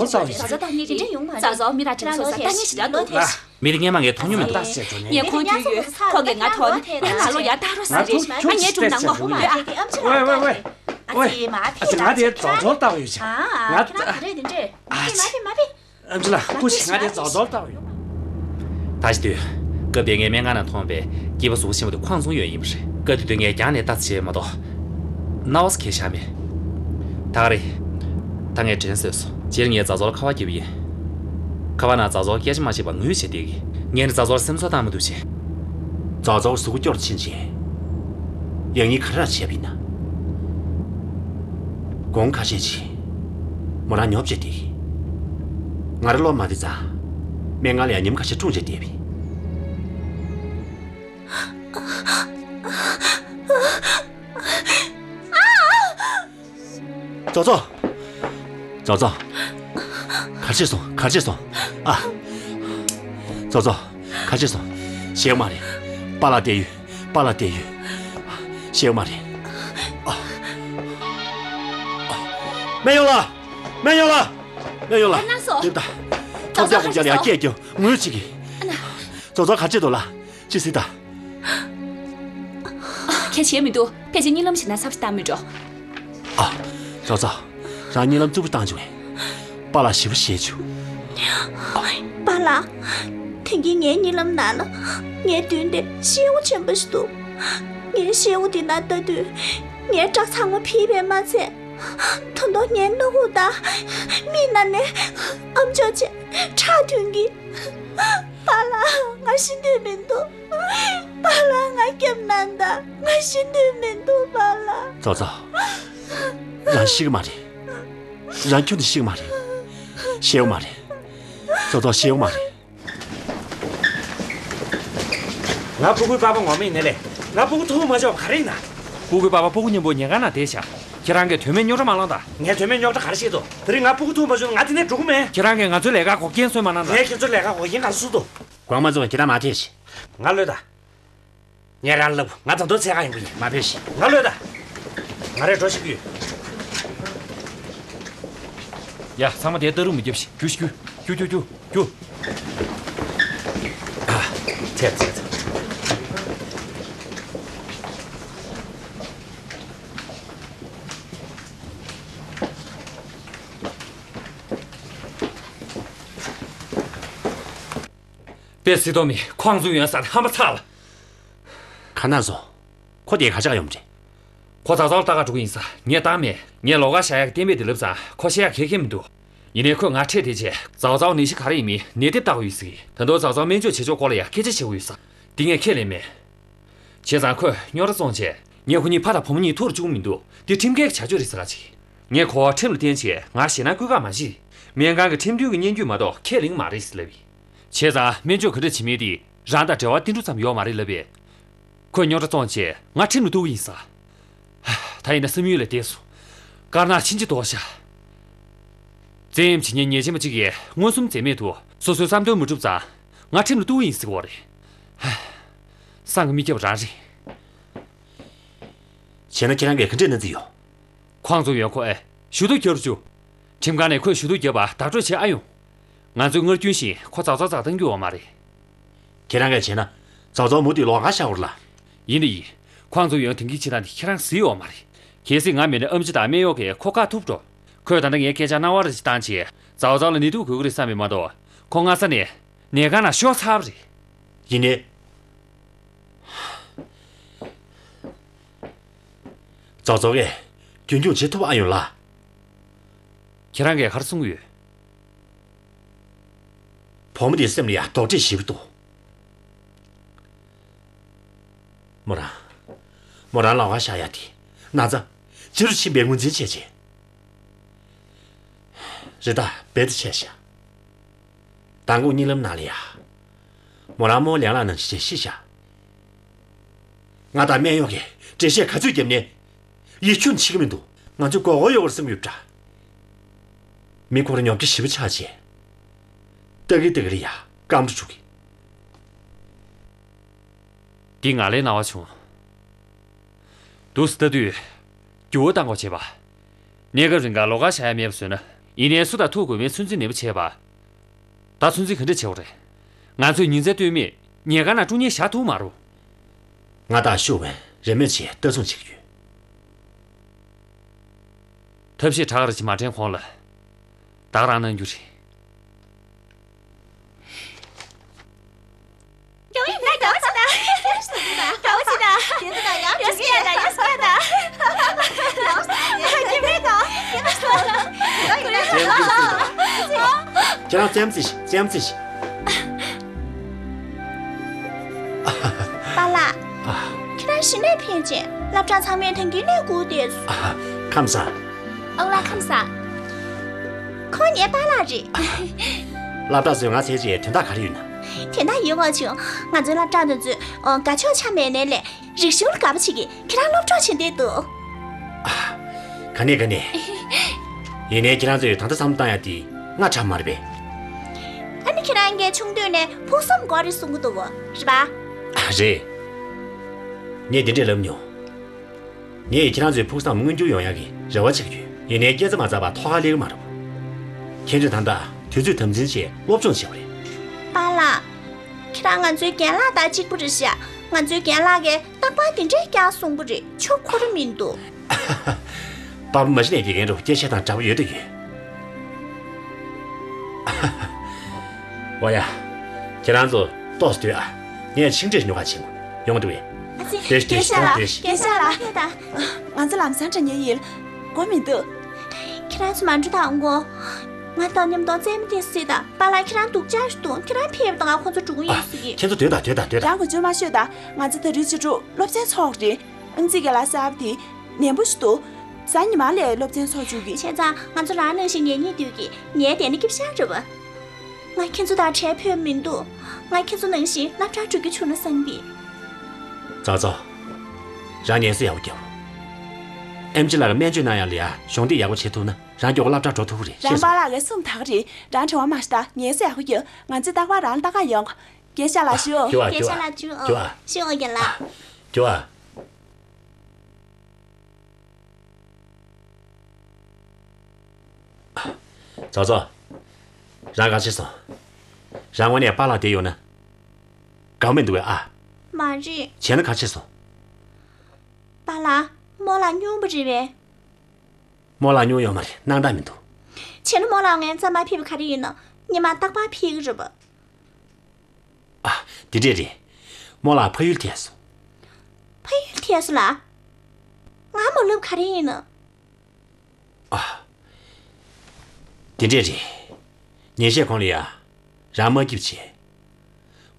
བཟོ་ལྟ་བུ་ཡིན། བཟོ་ལྟ་ནི་རེད། བཟོ་བཟོ་མི་ར་དྲན་སོང་ས་ལྟ་ངན་ཞིག་ལ་འདུག་ལ། མི་རེ་ངས་མ་ངས་མཐོང་མྱོང་མི་འདུག་ངས་ཁོང་དུས་ཡོད། ཁོང་གིས་ང་ཐོག་ནས་ངའི་ནང་ལོགས་ཡར་ལྟ་རོགས་ཟེར་རེད། ང་ངས་ཁྱོད་ཡར་ལྟ་རོགས་ཟེར་རེད། ང་ངས་ཁྱོད་ཀྱི་ཨམ་ཆི་ལ་ཨ་ཙི། ང་དེ་བཟོ་བཟོ་ལྟ་བུ་ཡོད་ཤག་ང་ཨ་ཙི། ཨ་ཙི། ཨ་ཙི་ལ་སྐུ་ཞིག་ང་དེ་བཟོ་བཟོ་ལྟ་བུ་ཡོད། ད་ཅི་དུས། སྐབས་དེ་ངས་སྨན་ཁང་ནང་མཐོང་པའི་སྐྱེས་པ་གཟུགས་པོ་ཆེན་པོ་དེ་ཁོང་བཙོང་ཡོད་ཡིན་པ་རེད། སྐབས་དེ་དུས་ངས་རྒྱང་ནས་ལྟ་ཙམ་བྱས་མ་གཏོགས། རྣ་བ་སུ་གས་བཞག་མེད། ད་ག་རེད། ད་ངས་དྲན་སོས་སོང་། སྤྱིར་ངས་རྫ་བཟོར་ཁ་པར་བརྒྱབ་པ་ཡིན། ཁ་པར་ནང་རྫ་བཟོར་སྐད་ཆ་མ་བཤད་པར་ངུས་བྱས་བསྡད་ཀྱི། ངས་ནི་རྫ་བཟོར་སེམས་ཚོར་བཏང་མི་འདུག་ཅེས། རྫ་བཟོར་གཟུགས་པོ་སྐྱོ་རུ་ཕྱིན་རྗེས། ཡང་སྙིང་ག་རེ་བྱས་པ་ཡིན་ན། དགོང་ཁ་ཤས་ཅིག་མོ་རང་ཉོབ་བྱས་བསྡད་ཀྱི། ང་རང་སློབ་མ་དེ་ཚོ་སྨན་ཁང་ལ་ཡང་ཉིན་ཁ་ཤས་འཁྲུངས་བྱས་བསྡད་པ་ཡིན། རྫ་བཟོ། རྫ་བཟོ། ག་རེ་བྱས་སོང་། ག་རེ་བྱས་སོང་། ཨ། རྫ་བཟོ། ག་རེ་བྱས་སོང་། ཤེས་ཀྱི་མ་རེད། པཱ་ལགས་བསྡད་ཡོད། པཱ་ལགས་བསྡད་ཡོད། ཤེས་ཀྱི་མ་རེད། ཨ། ཨ། སྨན་གཡོག་ལགས། སྨན་གཡོག་ལགས། སྨན་གཡོག་ལགས། ག་རེ་གནང་སོང་། སླེབས་དང་། ཐོབ་རྒྱག་དགོངས་འཇགས་ལ་ཡ་སྐད་རྒྱོབ། ངུས་བྱེད་ཀྱི། རྫ་བཟོ་ག་རེ་བྱས་འདུག་ལགས། ཅི་ཟེར་ད། ཁྱད་བྱས་མི་འདུག་ཕལ་ཆེར་གཉིད་ལམ་ཞིག་ན་ཚབ་ཞིག་བཏང་མི་འགྲོ། ཨ། རྫ་བཟོ། རང་གཉིད་ལམ་རྩུབ་པོ་བཏང་བྱུང་བས། པཱ་ལགས་ཞེ་པོ་ཞེད་བྱུང་། པཱ་ལགས། དེང་གི་ངའི་གཉིད་ལམ་ནང་ན་ངའི་མདུན་དེ་ཤེལ་སྒོ་ཆེན་པོ་ཞིག་འདུག་ངས་ཤེལ་སྒོ་དེ་ནང་ལྟ་དུས། ངའི་སྐྲ་ཚང་མ་ཕྱིས་པས་མ་ཚད། ད་དུང་ངའི་སྣ་ཁུག་དང་མིག་ནང་ནས་ཨམ་ཅོག་ཅིག་ཁྲག་ཐོན་གྱི། པཱ་ལགས། ང་ཤི་འདོད་མི་འདུག་པཱ་ལགས། ང་སྐྱོབ་གནང་དང་། ང་ཤི་འདོད་མི་འདུག་པཱ་ལགས། རྫ་བཟོ། རང་ཤི་གི་མ་རེད། རང་ཁྱོན་ནས་ཤི་གི་མ་རེད། ཤི་གི་མ་རེད། རྫ་བཟོ། ཤི་གི་མ་རེད། ང་སྤུ་གུའི་པཱ་པཱ་ངོ་མ་ཡིན་ནའི་ལས། ང་སྤུ་གུ་ཐུག་མ་བཅུག་པ་ག་རེ་ཡིན་ན། སྤུ་གུའི་པཱ་པཱ་སྤུ་གུ་མཉམ་པོ་ཉལ་ཁང་ནང་བསྡད་བཞག་ཁྱེད་རང་གིས་དོན་མེད་རྙོག་དྲ་མ་སློང་དང་། ངས་དོན་མེད་རྙོག་དྲ་ག་རེ་བཤད་འདུག་དེ་རིང་ང་སྤུ་གུ་ཐུག་མ་བཅུག་ན་ང་དེ་ནས་འགྲོ་གི་མེད། ཁྱེད་རང་གིས་ང་ཚོའི་ལས་ཀར་འགོག་རྐྱེན་བཟོས་མ་གནང་དང་། ངས་ཁྱེད་ཚོའི་ལས་ཀར་འགོག་རྐྱེན་ག་རེ་བཟོས་འདུག་དགོངས་པ་མ་ཚོམ། ཁྱེད་རང་མ་ཐད་ཤིག་ང་གློད་དང་། ངས་རང་ལབ། ང་ད་དུང་འཚོལ་ག་ཡོང་གི་ཡིན། མ་ཕེབས་ཤིག་ང་གློད་དང་། ང་རང་འགྲོ་ཤེས་ཀྱི་ཡོད། ཡ། ཚང་མ་དེ་ལྟ་རུ་མི་རྒྱབ་ཤིག་རྒྱུགས་ཤིག་རྒྱུགས། རྒྱུགས་རྒྱུགས་རྒྱུགས་རྒྱུགས། ཨ། ཚེ་ཚེ་ཚེ། པེ་སི་ཏོ་མི་ཁོང་ཚོ་ཡོད་ས་ཧམ་པ་ཚ་ལ། ཁ་ན་སོ། ཁོ་དེ་ག་ཅག་ཡོང་རེད། ཁོ་ཙག་ཙག་ལ་ལྟ་ག་འགྲོ་གི་ཡིན་ས། ངས་བཏང་མེད། ངས་ལོགས་ཀ་བཞག་ཡག་གཏན་འབེབས་དེ་ལབ་ཙང་ཁོ་བཤད་ཡག་ག་གེ་མི་འདུག་ཡིན་ནའི་ཁོས་ང་ཁྲིད་དེ་བྱས་ཙག་ཙག་ནད་གཞི་ག་རེ་ཡིན་མིན་ནད་དེབ་ལྟ་དགོས་ཡོད་ཟེར་གི། ད་དུང་ཙག་ཙག་སྨན་བཅོས་བྱེད་ཕྱོགས་སྐོར་ལ་ཡང་སྐད་ཆ་བཤད་དགོས་ཡོད་ས། འདི་ངས་ཁས་ལེན་མེད། བྱས་ཙང་ཁོས་རྙོག་དྲ་བཙོང་བྱས་ངས་ཁོ་གཉིས་ཕ་དང་བུ་མོ་གཉིས་ཐུག་རུ་བཅུག་གི་མི་འདུག་འདི་ཁྲིམས་འགལ་གྱི་བྱ་སྤྱོད་རེད་ཟེར་ག་ཅིག་ངས་ཁོ་ཁྲིམས་ལ་བརྟེན་བྱས་ང་ཞེད་སྣང་བསྐུལ་ཁག་མ་བྱེད། སྨན་ཁང་གི་ཁྲིམས་མཐུན་གྱི་སྙན་བརྒྱུད་མ་གཏོགས་ཁས་ལེན་གྱི་མ་རེད་ཟེར་ལབ་ཡིན། བྱས་ཙང་སྨན་བཅོས་ག་འདྲ་བྱེད་མིན་དེ་རང་དང་འབྲེལ་བ་ཏིལ་འབྲུ་ཙམ་ཡོད་མ་རེད་ལབ་པས། ཁོས་རྙོག་དྲ་བཙོང་བྱས་ང་ཁྲིམས་ལ་གཏུག་གི་ཡིན་ས། ད་ཡིན་ན་བསམ་ཡུལ་ལས་འདས་སོང་། དཀར་ནག་ཕྱིན་ཅི་ལྡོག་ཤག་བཙན་གཡེམ་བྱེད་མཁན་ཉེས་ཅན་པ་གཅིག་གིས་མངོན་སུམ་འཛེམ་མེད་དུ་སོ་སོའི་བསམ་དོན་མ་འགྲུབ་ཙང་ང་ཁྲིམས་ལ་གཏུག་གི་ཡིན་ཟེར་གི་ཡོད་རེད། བསམ་གྱིས་མི་ཁྱབ་པ་རང་རེད། བྱས་ན་ཁྱེད་རང་གིས་ག་འདྲས་གནང་རྩིས་ཡོད། ཁོང་ཚོ་ཡོད་ཁོ་ཨེ། ཞུ་གཏུག་རྒྱབ་རུ་བཅུག་ཁྲིམས་ཁང་ནས་ཁོས་ཞུ་གཏུག་བརྒྱབ་པ་བདག་སྤྲོད་བྱེད་ཨ་ཡོང་། ང་ཚོས་སྔར་རྒྱུན་བཞིན་ཁོ་ཙག་ཙག་ཙག་བཏང་རྒྱུ་ཡོད་མ་རེད། ཁྱེད་རང་གིས་བྱས་ན་ཙག་ཙག་མུ་མཐུད་ལོགས་ཀ་བཞག་དགོས་རེད་ལ། ཡིན་ད་ཡིན། ཁོང་ཚོ་ཡོང་དོན་གྱི་བྱེད་སྟངས་དེ་ཁྱེད་རང་གཟིགས་ཡོད་མ་རེད། གལ་སྲིད་ང་མེད་ན་ཨེམ་ཆི་དང་སྨན་གཡོག་གིས་ཁོ་བཀག་ཐུབ་འགྲོ། ཁོས་ད་ལྟ་ངའི་སྐད་ཆར་སྣང་བ་རེ་ཞིག་བཏང་བྱས་ཙག་ཙག་ལ་ནད་དུག་འགོས་ཀྱི་རེད་བསམ་པས་མ་གཏོགས་ཁོ་སྔ་ས་ནས་ནད་ཁང་ནང་ཤོར་ཚར་བ་རེད། ཡིན་ནའི། ཙག་ཙག་གིས་རྒྱུན་འཁྱོངས་བྱེད་ཐུབ་ཨ་ཡོང་ལ། ཁྱེད་རང་གིས་ག་རེ་གསུང་གི་ཡོད། བུ་མོ་དེའི་སེམས་ལ་ཡང་དོགས་འདྲི་ཞེ་པོ་འདུག་མོ་རང་། མོ་རང་ལོགས་ཀ་བཞག་ཡ་དེ་ན་ཚ་ཇེ་རུ་ཕྱིན་པའི་ངོས་འཛིན་བྱས་རྗེས། རེ་ཐག་རྦད་དེ་ཆད་ཤག་མདང་དགོང་གཉིད་ལམ་ནང་ལ་ཡ། མོ་རང་རྨོ་ལེན་ལ་ནང་བཞིན་བྱས་ཤི་ཤག་ང་དང་སྨན་གཡོག་གིས་འགྲེལ་བཤད་ག་ཚོད་བརྒྱབ་ནས་ཡིད་ཆུང་ཆེ་གི་མི་འདུག་ང་ཚོས་མགོ་སྐོར་ཡོད་པར་བསམ་ཡོད་པ་འདྲ། མི་ཁོ་རང་ཉོབ་ཀྱི་ཞེ་པོ་ཆགས་བྱས། ལྟ་གི་ལྟ་གི་ལ་ཡ་སྐམ་རུ་འཇུག་གི། འདི་ང་ལས་སྣང་བ་བྱུང་། འདུག་སེ་ལྟ་དུས། འགྱུར་བ་གཏང་དགོས་བྱས་པ། གནས་སྐབས་རིང་ག་ལོགས་ཀ་བཞག་ཡ་མེད་པ་བཟོས་ན། ཡིན་ནའི་སུ་དང་ཐུག་དགོས་མིན་ཚོད་འཛིན་ནན་པོ་བྱས་པ། ད་ཚོད་འཛིན་ག་འདྲ་བྱེད་དགོས་རེད། ང་ཚོས་ཉིན་མཚན་ལྟོས་མེད་ཉལ་ཁང་ནང་དཀྲུག་ཉལ་བཞག་ཐུབ་མ་རེད། ང་དང་ཤུགས་ལྡན་རེས་མོས་བྱས་ལྟ་སྲུང་བྱེད་ཀྱི་ཡོད། ཐབས་ཤེས་དྲག་རེ་ཅིག་མ་དྲན་གོང་ལ། བདག་རང་གནང་རྒྱུ་རེད། ཁྱེད་རང་རྩེད་མོ་རྩེས་ཤིག་རྩེད་མོ་རྩེས་ཤིག་པཱ་ལགས། ཨ། ཁྱེད་རང་གཞི་ནས་ཕེབས་རྗེས་སློབ་གྲྭ་ཚང་མས་ཐང་གི་ལས་སྒུག་བསྡད་སོང་། ཨ། ཁམས་བཟང་། ཨོ་ལགས་ཁམས་བཟང་། ཁོང་ངའི་པཱ་ལགས་རེད། སློབ་གྲྭ་ཚོས་ང་བཙལ་རྗེས་དོན་དག་ག་རེ་ཡོད་ན། དོན་དག་ཡོད་མ་བྱུང་། ང་ཚོའི་སློབ་གྲྭ་འདི་ཚོས་དགའ་ཕྱོགས་ཆ་མེད་ནའི་ལས། རིག་གཞུང་ལ་དགའ་པོ་བྱེད་ཀྱི་ཁྱེད་རང་སློབ་གྲོགས་བྱེད་འདོད་འདུག་ཨ། ག་ནས་ག་ནས། ཡིན་ནའི་ཁྱེད་རང་ཚོས་ད་ལྟ་བསམ་བློ་བཏང་ཡ་དེ་སྔ་དྲགས་མ་རེད་པས། ཨ་ནི་ཁྱེད་རང་གིས་ཆུང་དུས་ནས་ཕུགས་བསམ་དགོས་རེད་གསུང་གི་འདུག་བ། རེད་པ། ཨ། རེད། ངས་འདི་འདྲས་ལབ་མྱོང་། ངས་ཁྱེད་རང་ཚོའི་ཕུགས་བསམ་མངོན་འགྱུར་ཡོང་ཡ་གི་རེ་བ་བྱེད་ཀྱི་ཡོད། ཡིན་ནའི་སྐས་འཛེགས་མ་འཛེགས་པ་ཐོག་ཁར་སླེབས་ཀྱི་མ་རེད་པ། ཁྱེད་ཚོས་ད་ལྟ་དུས་ཚོད་དམ་འཛིན་བྱས་སློབ་སྦྱོང་བྱེད་དགོས་རེད། པཱ་ལགས། ཁྱེད་རང་ང་ཚོའི་རྒན་ལགས་དང་གཅིག་པ་རེད་ཤག་ང་ཚོའི་རྒན་ལགས་ཀྱིས་རྟག་པར་དེ་འདྲས་རྒྱག་གསུང་གི་རེད། ཆོ་ག་འཁོར་ར་མི་འདུག་པ་ཕ་མ་གཞི་ནས་དགེ་རྒན་རུ་སྐད་ཆ་དང་འདྲ་པོ་ཡོད་དོ་ཡོད། འོ་ཡ། ཁྱེད་རང་ཚོ་ཏོག་ཙམ་སྡོད་ཨ། ངས་ཆིངས་འགྲིག་ཉོ་ག་ཕྱིན་ཡོང་འདུག་པས། ཨ་ཙི། སྡོད་ཤིག་སྡོད་ཤིག་རྒན་ཤག་ལགས། སྡོད་ཤིག་རྒན་ཤག་ལགས། ད། ང་ཚོ་ལམ་སང་འགྲོ་མཁན་ཡིན། དགོས་མི་འདུག་ཁྱེད་རང་ཚོ་མ་འགྲོ་དང་གོ། ང་དང་མཉམ་དུ་རྩེད་མོ་རྩེ་སྲིད་དང་། པཱ་ལགས་ཁྱེད་རང་སྡུག་ཅག་ཞིག་འདུག་ཁྱེད་རང་ཕེབས་དང་ཁོ་ཚོ་འགྲོ་གི་ཡོད་ཟེར་གི། ཁྱེད་ཚོ་སྡོད་དང་སྡོད་དང་སྡོད་དང་། རང་གི་ཇོ་མ་ཤོད་དང་། ང་ཚོ་ད་རེས་ཕྱི་དྲོ་སློབ་ཚན་ཚོགས་རེད། ཨང་རྩིས་ཀྱི་ལ་གསར་པ་དེ་ནན་པོ་ཞིག་འདུག་གཟའ་ཉི་མ་ལ་སློབ་ཚན་ཚོགས་བཅུག་གི། བྱས་ཙང་ང་ཚོ་རང་ནང་བཞིན་ཉལ་ཉལ་སྡོད་ཀྱི། ཉལ་བསྡད་ན་སྐྱིད་ཤག་རེད་པ། ང་ཁྱེད་ཚོ་དང་བྲལ་ཕོད་མི་འདུག་ང་ཁྱེད་ཚོ་ནང་བཞིན་སློབ་གྲྭར་འགྲོ་རྒྱུ་བྱུང་ན་བསམ་གི། ཙག་ཙག་རང་ཉལ་ས་ཡག་པོ་རྒྱབ། ཨེམ་ཆི་ལགས་ཀྱིས་སྨན་བཅོས་གནང་ཡག་ལ་ཡ་གཞོགས་འདེགས་ཡག་པོ་བྱེད་ཐུབ་ན་རང་མགྱོགས་པོ་སློབ་གྲྭར་འགྲོ་ཐུབ་ཀྱི་རེད། རང་ཤེས་སོང་། པཱ་ལགས་ཀྱིས་གསུངས་དག་རེད། རང་བྲེལ་བ་མ་ཞིག་དང་ཉལ་ས་ཡག་པོ་རྒྱབ། ང་ཚོས་རྟག་པར་རང་ལ་ལྟ་ག་ཡོང་། རྒན་ཤག་ལགས་ཞུ་ཨོ། རྒན་ཤག་ལགས་ཞུ་ཨོ། ཞུ་ཨོ་རྒན་ལགས། རྒྱུ་བ། ཙོ་ཙོ། རང་ག་ཕྱིར་སོང་། རང་ངོས་ནས་པཱ་ལགས་བསྡད་ཡོད་ན། དགའ་མི་འདུག་གས་ཨ། མ་རེད། བྱས་ན་ག་ཕྱིར་སོང་། པཱ་ལགས། རྨོ་ལགས་སྙུང་པ་རེད་པས། རྨོ་ལགས་སྙུང་ཡོད་མ་རེད། སྣང་དག་མི་འདུག་བྱས་ན་རྨོ་ལགས་ངའི་རྩར་མ་ཕེབས་པ་ག་རེ་ཡིན་ནམ། ཉི་མ་རྟག་པར་ཕེབས་ཀྱི་རེད་པ། ཨ། འདི་འདྲས་རེད། རྨོ་ལགས་ཕ་ཡུལ་ཐད་སོང་། ཕ་ཡུལ་ཐད་སོང་ལགས། ང་མ་ལབ་ག་རེ་ཡིན་ནམ། ཨ། དེ་འདྲས་རེད། ཉིན་ཤས་གོང་ལ་ཡ། རང་མ་སྐྱིད་བྱས།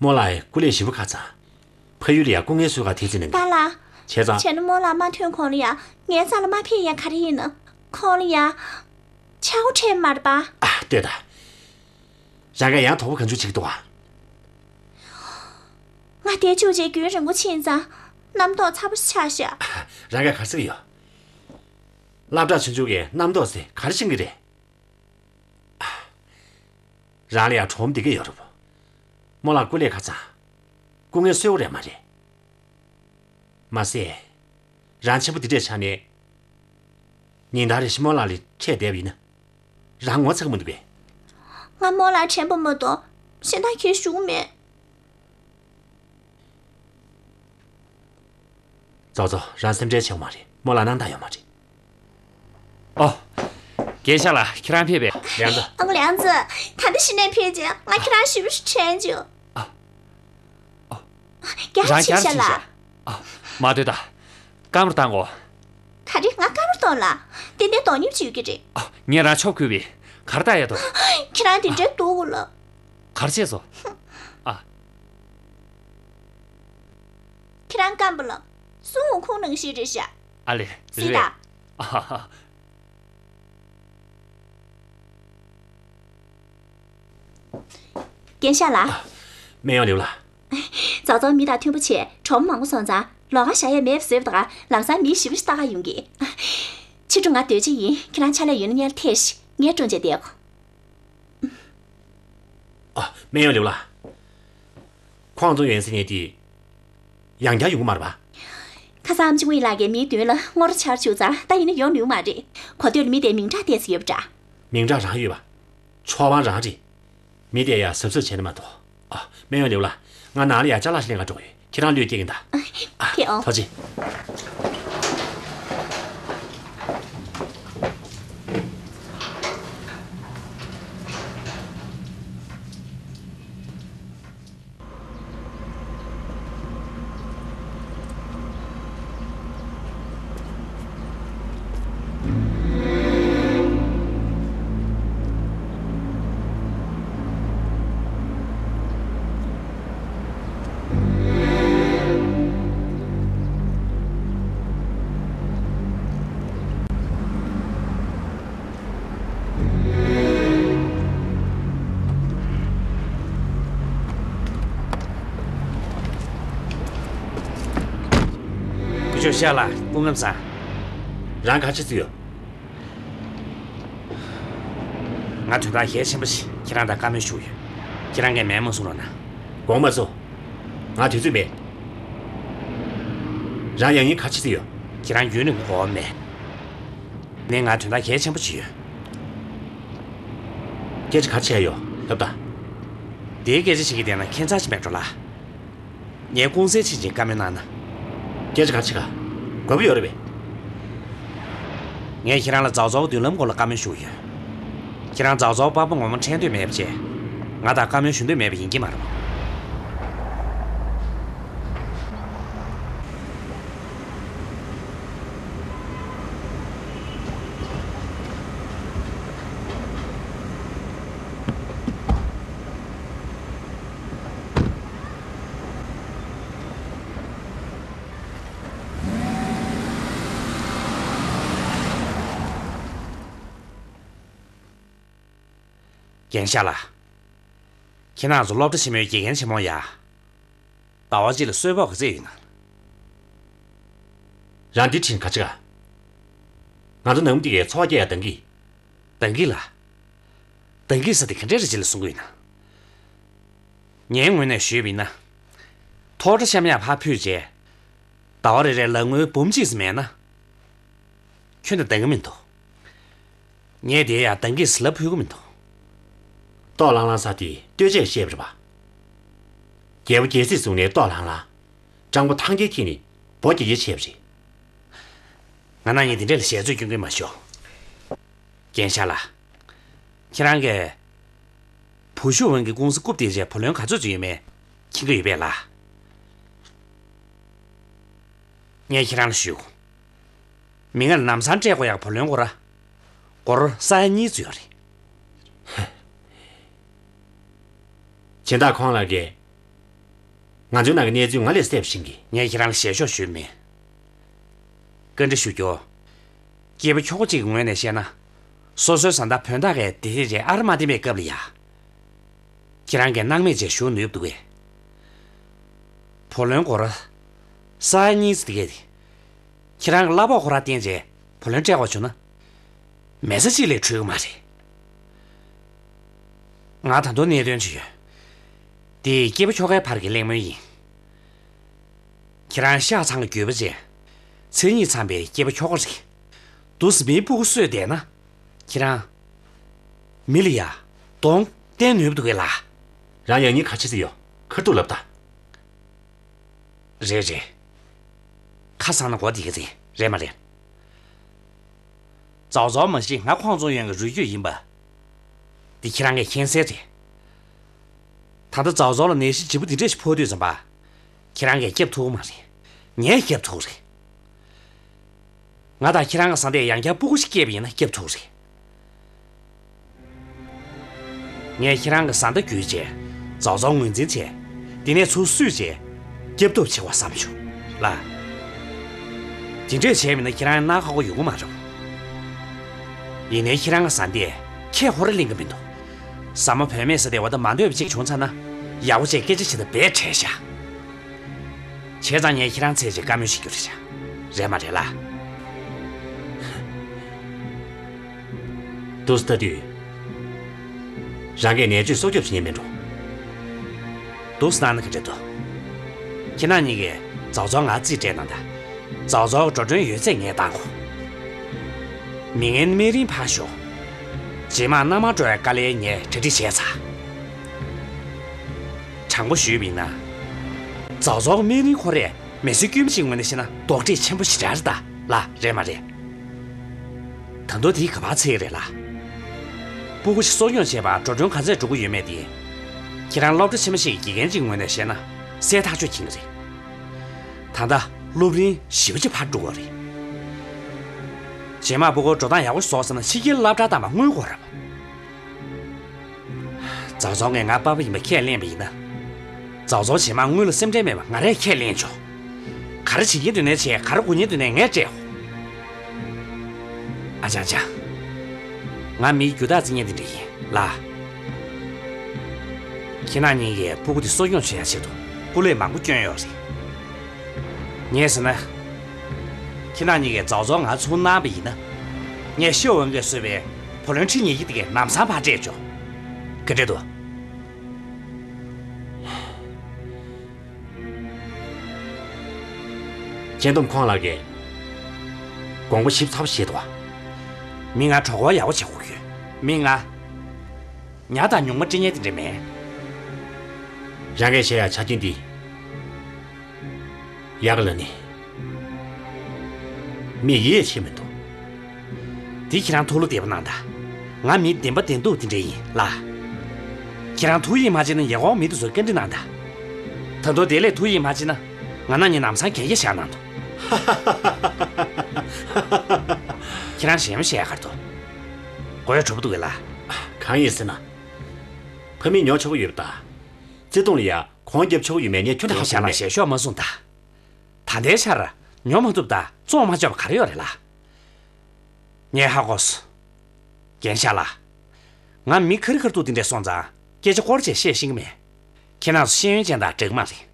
རྨོ་ལགས་སྐུ་ལས་ཞེ་པོ་ཁག་ཚང་། ཕ་ཡུལ་ལ་ཡ་སྐུ་ངལ་གསོའི་ཁ་ཐེ་ཚོམ་གནང་གི། པཱ་ལགས། བྱས་ཙང་། བྱས་ན་རྨོ་ལགས་མ་ཐོན་གོང་ལ་ཡ་ངའི་རྩ་ལ་མ་ཕེབས་ཡ་ག་རེ་ཡིན་ནམ། ཁོང་ལ་ཡ། ཆག་སྒོ་འཕྲད་མ་རེད་པ། ཨ། ལྟོས་དང་། རང་གིས་ཡང་དོགས་པ་གང་བྱུང་བྱེད་ཀྱི་འདུག་ཨ། ང་དེ་ཅུ་ཅེ་རྒྱུན་རིང་པོ་ཕྱིན་ཙང་རྣམ་རྟོག་ཚ་པོ་ཞིག་ཆགས་ཤག་རང་གིས་ག་རེ་ཟེར་གྱི་ཡོད། སློབ་གྲྭ་ཆུང་ཆུང་གི་རྣམ་རྟོག་ཟེར་ག་རེ་ཤེས་ཀྱི་རེད། རང་ལ་ཡང་གྲོགས་འདི་ག་ཡོད་རེད་པ། རྨོ་ལགས་སྐུ་ལས་ཁག་ཚང་། སྐུ་ངལ་གསོ་བ་རེད་མ་རེད། མ་ཟད། རང་ཆེན་པོ་འདི་འདྲས་ཆགས་ནས། ཉིན་ལྟར་རེ་བཞིན་རྨོ་ལགས་ལ་འཕྲད་བསྡད་པ་ཡིན་ན། རང་ངོ་ཚ་གི་མི་འདུག་གས། ང་རྨོ་ལགས་དྲན་པ་མ་གཏོགས་གཞན་དག་གིས་ཞུ་གི་མེད། ཙོ་ཙོ། རང་སེམས་ཁྲལ་བྱེད་དགོས་མ་རེད། རྨོ་ལགས་སྣང་དག་ཡོད་མ་རེད། ཨོ། རྒན་ཤོག་ལགས། ཁྱེད་རང་ཕེབས་པས། ལིའང་ཙི། ཨ་ཁུ་ལིའང་ཙི། ད་ལྟ་གཞི་ནས་ཕེབས་རྗེས་ང་ཁྱེད་རང་ཞེ་པོ་ཞིག་དྲན་བྱུང་། ཨ། ཨོ། རྒྱགས་རང་ཕྱིན་རྒྱགས་ཤག་ཕྱིན་ལགས། ཤག་ཨ། མ་སྡོད་ད། ཀ་མར་བཏང་གོ། ག་རེ། ང་ཀ་མར་གཏོང་ལ། ཏན་ཏན་གཏོང་ཉེན་ཅིག་ཡོད་ཀྱི་རེད། ཨ། ངས་རང་ཆོབ་ཁུར་བས། ག་རེ་ལྟ་ཡ་འདུག་ཁྱེད་རང་དེ་འདྲའི་སྡུག་གོ་ལ། ག་རེ་བྱས་སོང་། ཨ། ཁྱེད་རང་རྐང་པ་ལ། སུན་ཝུ་ཁུང་ནང་བཞིན་རེད་ཤག་ཨ་ལེ། གཟིགས་རེད། དང་། ཨ་ཧ་ཧ། རྒན་ཤོག་ལགས། སྨན་གཡོག་ལིའུ་ལགས། ཙོ་ཙོ་མི་དང་མཐུན་པོ་བྱས། གྲོགས་པོ་མང་པོ་སོང་ཙང་ལོགས་ཀ་བཞག་ཡ་མེད་པ་བཟོས་པ་དང་། ལམ་སང་མི་ཞེ་པོ་ཞིག་ལྟ་ག་ཡོང་གི། ཕྱི་དྲོ་ང་སྡོད་ཆ་ཡིན། ཁྱེད་རང་ཕྱག་ལས་ཡོད་ན་སྔོན་ལ་ཐད་ཤིག་ངས་སྤྲོ་འཇགས་བསྡད་གོ། ཨ། སྨན་གཡོག་ལིའུ་ལགས། ཁོང་ཚོ་ཡོང་ས་ཉེ་དེ། ཡང་བསྐྱར་ཡོང་གི་མ་རེད་པ། ཁ་སང་ཨམ་ཆི་ཝུའེ་ལགས་ཀྱིས་མིའི་མདུན་ལ་ངོ་ར་ཆར་བཅུག་ཙང་། ད་ཡིན་ན་ཡོང་ནུས་མ་རེད། གོ་ཐོས་ལ་མི་དེའི་མིང་གྲགས་ཏོག་ཙམ་ཡོད་པ་འདྲ། མིང་གྲགས་རང་ཡོད་པ། ཆོག་པ་རང་རེད། མི་དེ་ཡ་གཟབ་གཟབ་བྱས་ན་མ་གཏོགས། ཨ། སྨན་གཡོག་ལིའུ་ལགས། ང་ནང་ལ་ཡ་ཅ་ལག་ཞིག་ལེན་ག་འགྲོ་གི་ཡོད། ཁྱེད་རང་བློས་སྐྱེལ་གྱིན་གདའ། ཨ། ཕེབས་འོང་། ཐུགས་རྗེ་ཆེ། སྐུ་ཞབས་ཤར་ལགས། སྐུ་ཁམས་བཟང་། རང་ག་རེ་བྱེད་རྩིས་ཡོད། ང་དོན་དག་གལ་ཆེན་པོ་ཞིག་ཁྱེད་རང་དང་བཀའ་མོལ་ཞུ་གི་ཡོད། ཁྱེད་རང་གིས་མེད་མ་གསུང་རོགས་གནང་། དགོངས་པ་མ་ཚོམ། ང་དུས་ཚོད་མེད། རང་ཡང་སྙིང་ག་རེ་བྱེད་རྩིས་ཡོད། ཁྱེད་རང་ཡུན་རིང་པོ་གོ་བ་མེད། ནས་ང་དོན་དག་གལ་ཆེན་པོ་ཅིག་ཡོད། སྐད་ཆ་ག་རེ་བྱས་ཡོད། ལབ་དང་། དེའི་སྐད་ཆ་བྱེད་ཀྱི་བསྡད་ན་ཁྱད་མཚར་ཅིག་མེད་འགྲོ་ལ། ངས་ཀུང་སིར་ཕྱིན་ཅིང་བཀའ་མོལ་གནང་ན། སྐད་ཆ་ག་རེ་བྱེད་ག་དགོས་པ་ཡོད་རེད་པས། ངས་ཁྱེད་རང་ལ་ཙའོ་ཙའོ་མདུན་ལམ་སྐོར་ལ་བཀའ་མོལ་ཞུ་གི་ཡོད། ཁྱེད་རང་ཙའོ་ཙའོ་པགས་པ་ངོ་མ་འཕྲད་འདོད་མེད་པ་བྱས། ང་དང་བཀའ་མོལ་ཞུ་འདོད་མེད་པ་ཡིན་གྱི་མ་རེད། རྒན་ཤར་ལགས། ཁྱེད་རང་ཚོ་སློབ་གྲྭ་ཆེན་མོའི་དགེ་རྒན་ཆེན་མོ་ཡ། ཟླ་བ་གཅིག་ལ་གསོལ་ཕོགས་ག་ཚད་ཡོད་ན། རང་འདི་དྲིས་ན་ག་རེ་བྱེད་ག་ང་ཚོ་ནང་མི་དེ་གའི་འཚོ་བ་སྐྱེལ་ཡ་འདང་གི། འདང་གི་ལ། འདང་གི་ཟེར་དེ་ག་འདྲས་རེད་ཅེས་ལ་གསུང་གི་ཡོད་ན། ངའི་ངོས་ནས་ཞུས་པ་ཡིན་ན། ཐོག་ཁྲ་བཤམ་ཡག་ཕར་ཕུད་རྗེས། ཟླ་བ་རེ་རེར་ལག་དངུལ་འབུམ་གཅིག་ཙམ་མེད་ན། ཁྱོན་ནས་འདང་གི་མི་འདུག་ངས་དེ་ཡང་འདང་གི་ཟིན་ལབ་ཕུལ་གི་མི་འདུག། ཏོག་ལང་ལང་ཟེར་དེ་ལྟོས་བཅས་བཤད་པ་རེད་པ། རྒྱལ་པོ་རྒྱལ་སྲིད་བཟུང་ནས་ཏོག་ལང་ལང་། སྤྲང་པོ་ཐང་རྒྱལ་ཁྱེར་ནས་བོ་རྒྱལ་རྒྱལ་བྱས་པ་རེད། ང་རང་ཉིད་དེ་འདྲ་ལ་ཞལ་རྩོད་སྐྱོན་གི་མ་ཤོག། རྒན་ཤཱཀ་ལགས། ཁྱེད་རང་གིས་བུ་ཤུ་ཝན་གྱི་ཀུང་སི་རྐུབ་སྟེགས་བྱས་བུ་ལོན་ག་ཚོད་ཙམ་ཡོད་མེད་མཁྱེན་གྱི་ཡོད་པས་ལགས། ངས་ཁྱེད་རང་ལ་ཞུ། མི་ངར་ལམ་སང་སྤྲད་དགོས་ཡག་བུ་ལོན་སྒོར། སྒོར་ས་ཡ་གཉིས་ཙམ་ཡོད་རེད། སྦྱིན་བདག་ཁོང་ལགས་ཀྱིས། ང་ཚོའི་ནང་གི་གནས་ཚུལ་ང་ལས་གསལ་པོ་ཤེས་ཀྱི། ངས་ཁྱེད་རང་ལ་ཞལ་ཤོག་ཞུས་མེད། བཀའ་འདྲི་ཞུ་རྒྱུ། སྐྱེས་པ་ཁྱོ་ག་གཅིག་གི་ངོས་ནས་བཤད་ན། སོ་སོའི་བཟའ་ཟླ་བོད་བདག་གིས་དེ་ཐེངས་ཅིག་ཨ་ར་མ་བསྟེན་པའི་སྐབས་ལ་ཡ། ཁྱེད་རང་གིས་སྣང་མེད་བྱས་ཞུ་ནུས་འདུག་གས། བུ་ལོན་སྒོར་ས་ཡ་གཉིས་ཙམ་དེ་གས། ཁྱེད་རང་གི་གླ་ཕོགས་ཁོ་རང་བརྟེན་བྱས་བུ་ལོན་སྤྲད་དགོས་བྱུང་ན། མི་ཚེ་གཅིག་ལས་འཕྲོད་ཀྱི་མ་རེད། ང་ད་དུང་གནད་དོན་ཅིག་ཡོད། དེ་སྐྱེས་པ་ཁྱོ་གའི་བར་གྱི་གླེང་མོལ་ཡིན། ཁྱེད་རང་ཤ་ཚང་གི་རྒྱུད་པ་བྱས། མཚན་ཉིད་ཚང་པའི་སྐྱེས་པ་ཁྱོ་ག་རེད། དུས་མིའི་སྤུ་གུ་གསོས་བསྡད་ན། ཁྱེད་རང་། མི་ལ་ཡ། གདོང་བསྟན་ནུས་པ་འདུག་གས་ལགས། རང་ཡང་སྙིང་ཁ་ཆེ་ས་ཡོད། ཁ་ཐུག་ལབ་ད། རེད་རེད། ཁ་སང་ན་གོ་བདེ་གི་རེད། རེད་མ་རེད། ཙའོ་ཙའོ་མ་གཞི་ང་ཁོང་ཚོ་ཡོན་གྱི་རུས་རྒྱུད་ཡིན་པ། འདི་ཁྱེད་རང་གིས་མཁྱེན་གསལ་རེད། ད་ལྟ་ཙའོ་ཙའོ་ལ་ནད་གཞི་ལྗིད་པོ་འདི་འདྲ་ཞིག་ཕོག་དུས་ཙམ་པ། ཁྱེད་རང་གིས་སྐྱབས་ཐུབ་ཀྱི་མ་རེད། ངས་སྐྱབས་ཐུབ་ཀྱི་རེད། ང་དང་ཁྱེད་རང་གི་བཟའ་ཟླས་ཡང་བསྐྱར་སྤུ་གུ་ཞིག་སྐྱེས་པ་ཡིན་ན་སྐྱབས་ཐུབ་ཀྱི་རེད། ངས་ཁྱེད་རང་གི་བཟའ་ཟླ་བརྒྱུད་བྱས་ཙའོ་ཙའོ་ངོས་འཛིན་བྱས། དེ་ནས་ཚུར་བསུས་བྱས་སྐྱབས་ཐབས་བྱེད་དགོས་བསམ་བྱུང་ལགས། དེ་འདྲས་བྱས་མིན་ན་ཁྱེད་རང་ནང་ཁག་པོ་ཡོང་གི་མ་རེད། ཡིན་ནའི་ཁྱེད་རང་གི་བཟའ་ཟླས་ཁས་ཁོ་རང་ལེན་གི་མི་འདུག། ཟ་མ་བུད་མེད་ཟེར་དེ་བ་ད་མ་འདོད་པ་ཅིག་བྱུང་ཚར་ན། ཡག་པོ་བྱས་སྐད་ཆ་བྱེད་ད་བས་བྲལ་ཤག། བྱས་ཙང་ངས་ཁྱེད་རང་ཚད་ཅིག་བཀའ་མོལ་ཞིག་རྒྱུ་རེད་བྱ། རེད་མ་རེད་ལགས། འདུག་སེ་ལྟ་དུས། རང་གིས་ནད་བཅོས་སྲོག་སྐྱོབ་བྱེད་ཉན་མེད་འགྲོ། འདུག་སེ་གནང་ན་ག་འདྲ་འདུག། ཁྱེད་རང་གཉིས་ཀས་ཙའོ་ཙའོ་ང་རྩིས་སྤྲད་གནང་དང་། ཙའོ་ཙའོ་འགྲོ་གྲོན་ཡོད་ཚད་ངས་བཏང་གོ། མི་ངན་སྨན་རིན་ཕར་ཞོག། རྗེས་མ་སྣ་མང་འགྲོ་བའི་དཀའ་ལས་ངས་གྲ་སྒྲིག་བྱས་ཚར། དྲང་པོ་ཞུས་པ་ཡིན་ན། ཙའོ་ཙའོ་སྨན་རིན་ཁོ་རས་མི་སེར་དཀྱུས་མ་ཞིག་ངོས་ནས་བཤད་ན་རྡོག་ཁྲེས་ཆེན་པོ་ཞེ་དྲག་རེད་ད་ལགས། རེད་མ་རེད། ད་དུང་དེའི་ག་པར་ཚད་རེད་ལགས། སྤུ་གུ་ཞིག་གསོ་སྐྱོང་བྱེད་པར་འགྲོ་གྲོན་ག་ཚད་འགྲོ་གི་ཡོད་མེད་དེ། ཁྱེད་རང་སློབ་གྲྭ་ཆེན་མོ་ཞིག་གི་དགེ་རྒན་ཅིག་ངོས་ནས་བཤད་ན་གསལ་ཐག་ཆོད་མཁྱེན་གྱི་རེད། ད་ལྟ་སློབ་རིམ་བཞི་པ་ཅིག་ཕར་འགྲོ་གི་རེད། རྗེས་མ་སྤུ་གུར་འགྲོ་སྟངས་ཡག་པོ་ཞིག་བཟོ་ཟེར་ན་ཕྱི་རྒྱལ་སློབ་གྲྭར་བཏང་བ་དངུལ་དགོས་རེད་པ། ཙའོ་ཙའོ་ངས་ང་པ་ཕ་ཡིན་པ་ཁས་ལེན་པ་ཡིན་ན། ཙའོ་ཙའོ་རྗེས་མ་དངུལ་ལ་སེམས་ཁྲལ་མེད་པ་ང་རས་ཁས་ལེན་ཆོག། ག་རེ་བྱེད་ཀྱི་འདུག་ནའི་བྱས། ག་རེ་དགོས་ཀྱི་འདུག་ནའི་ངས་སྤྲད། ཨ་ཅག་ཅག། ང་མིའི་རྒྱུ་དག་རྩི་མཁན་དེ་འདྲ་ཡིན་ལགས། ཁྱེད་རང་གཉིས་ཀས་སྤུ་གུ་དེ་གསོ་སྐྱོང་བྱེད་ཡག་ཆེད་དུ་སྐུ་ལས་མང་པོ་བསྐྱོན་ཡོད་རེད། ངས་ཟེར་ན། ཁྱེད་རང་གཉིས་ཀས་ཙའོ་ཙའོ་ང་ཚུར་གནང་བ་ཡིན་ན། ངས་ཤོ་ཝན་གྱིས་བཟོས་པའི་བུ་ལོན་ཁྲི་ཉིས་བརྒྱ་དེ་གའི་ལམ་སང་ཕར་སྤྲད་ཆོག། ག་འདྲ་འདུག། སྤྱན་སྟོབས་ཁོང་ལགས་ཀྱིས་དགོངས་པ་ཞིབ་ཚགས་པོ་བཞེས་འདུག་བ། མི་ང་གྲོགས་པོ་ཡག་པོ་བྱེད་དགོས་ཀྱི་ཡོད། མི་ང་། ཉ་དང་ཉུང་མ་སྤྲད་མཁན་དེ་འདྲ་མེད། རང་གིས་བྱེད་ཡག་ཆ་རྐྱེན་འདི། ཡག་ག་ལ་ནི། མི་ཡིད་ཆེས་མི་འདུག། འདི་ཁྱེད་རང་ཐུགས་བློ་བདེ་པོ་གནང་དང་། ང་མི་བདེན་པ་བདེན་སྡུག་འདི་འདྲ་ཡིན་ལགས། ཁྱེད་རང་ཐུགས་ཡིད་མ་ཆེས་ན་ཡེ་གོང་མི་དེ་ཚོར་བཀའ་འདྲི་གནང་དང་། ད་དུང་དེ་ལས་ཐུགས་ཡིད་མ་ཆེས་ན། ང་རང་གཉིས་ལམ་སང་གན་རྒྱ་བཞག་གནང་དང་། ཁྱེད་རང་ཞེ་མ་ཞེ་ཡག་གར་དུ། དགོད་བྲོ་པོ་འདུག་གས་ལགས། གང་ཡིན་ཟེར་ན། ཕ་མས་ཉོ་ཆོག་གི་ཡོད་པ་དང་། བརྩེ་དུང་ལ་ཡ་གོང་རྒྱབ་ཆོག་གི་ཡོད་མེད་ངས་ཁྱོན་ནས་ཧ་གོ་གི་མེད། ཞལ་ཤོག་མ་གསུངས་ད། ད་ལྟའི་ཆར་ཉོ་མ་ཐུབ་དང་བཙོང་མ་ཆོག་པ་ག་རེ་ཡོད་རེད་ལགས། ངས་ཧ་གོ་སོང་། རྒན་ཤཱཀ་ལགས། ང་མི་ཁ་རི་ཁ་ཐུག་དེ་འདྲས་སོང་ཙང་སྐད་ཆ་སྐོར་ཅིག་བཤད་ཤེས་ཀྱི་མེད། ཁྱེད་རང་ཚོ་ཤེས་ཡོན་ཅན་དང་འདྲ་གི་མ་རེད།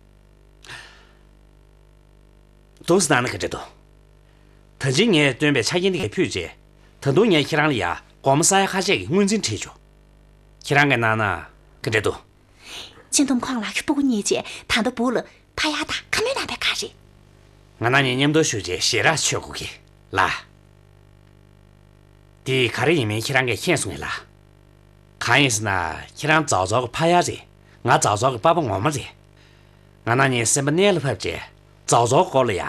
འདུག་སེ་གནང་ན་ག་འདྲ་འདུག། ད་ཅི་ངས་བཏོན་པའི་ཆ་རྐྱེན་འདི་གས་ཕུད་རྗེས། ད་དུང་ངས་ཁྱེད་རང་ལ་ཡ་སྒོར་མོ་ས་ཡ་ཁ་ཤས་ཀྱི་དངུལ་འཛིན་ཁྲིད་ཆོག། ཁྱེད་རང་གིས་གནང་ན་ག་འདྲ་འདུག། སྤྱན་སྟོབས་ཁོང་ལགས་ཀྱི་སྤུ་གུ་གཉིས་བྱས་ད་ལྟ་སྦུག་ལ་ཕ་ཡག་དང་ཁ་སྣོན་གནང་བའི་ཁ་རེད། ང་རང་གཉིས་མཉམ་དུ་བཞུགས་རྗེས་ཞེ་དྲག་ཆོས་དགོས་ཀྱི་ལགས། དེ་ག་རེ་ཡིན་མིན་ཁྱེད་རང་གིས་མཁྱེན་སོང་ངས་ལགས། གང་ཡིན་ཟེར་ན། ཁྱེད་རང་ཙའོ་ཙའོ་གི་ཕ་ཡུལ་རེད། ང་ཙའོ་ཙའོ་གི་པ་ཕ་ངོ་མ་རེད། ང་རང་གཉིས་སེམས་པ་གནད་ལ་ཕབ་བྱས། ཙའོ་ཙའོ་སྐོར་ལ་ཡ་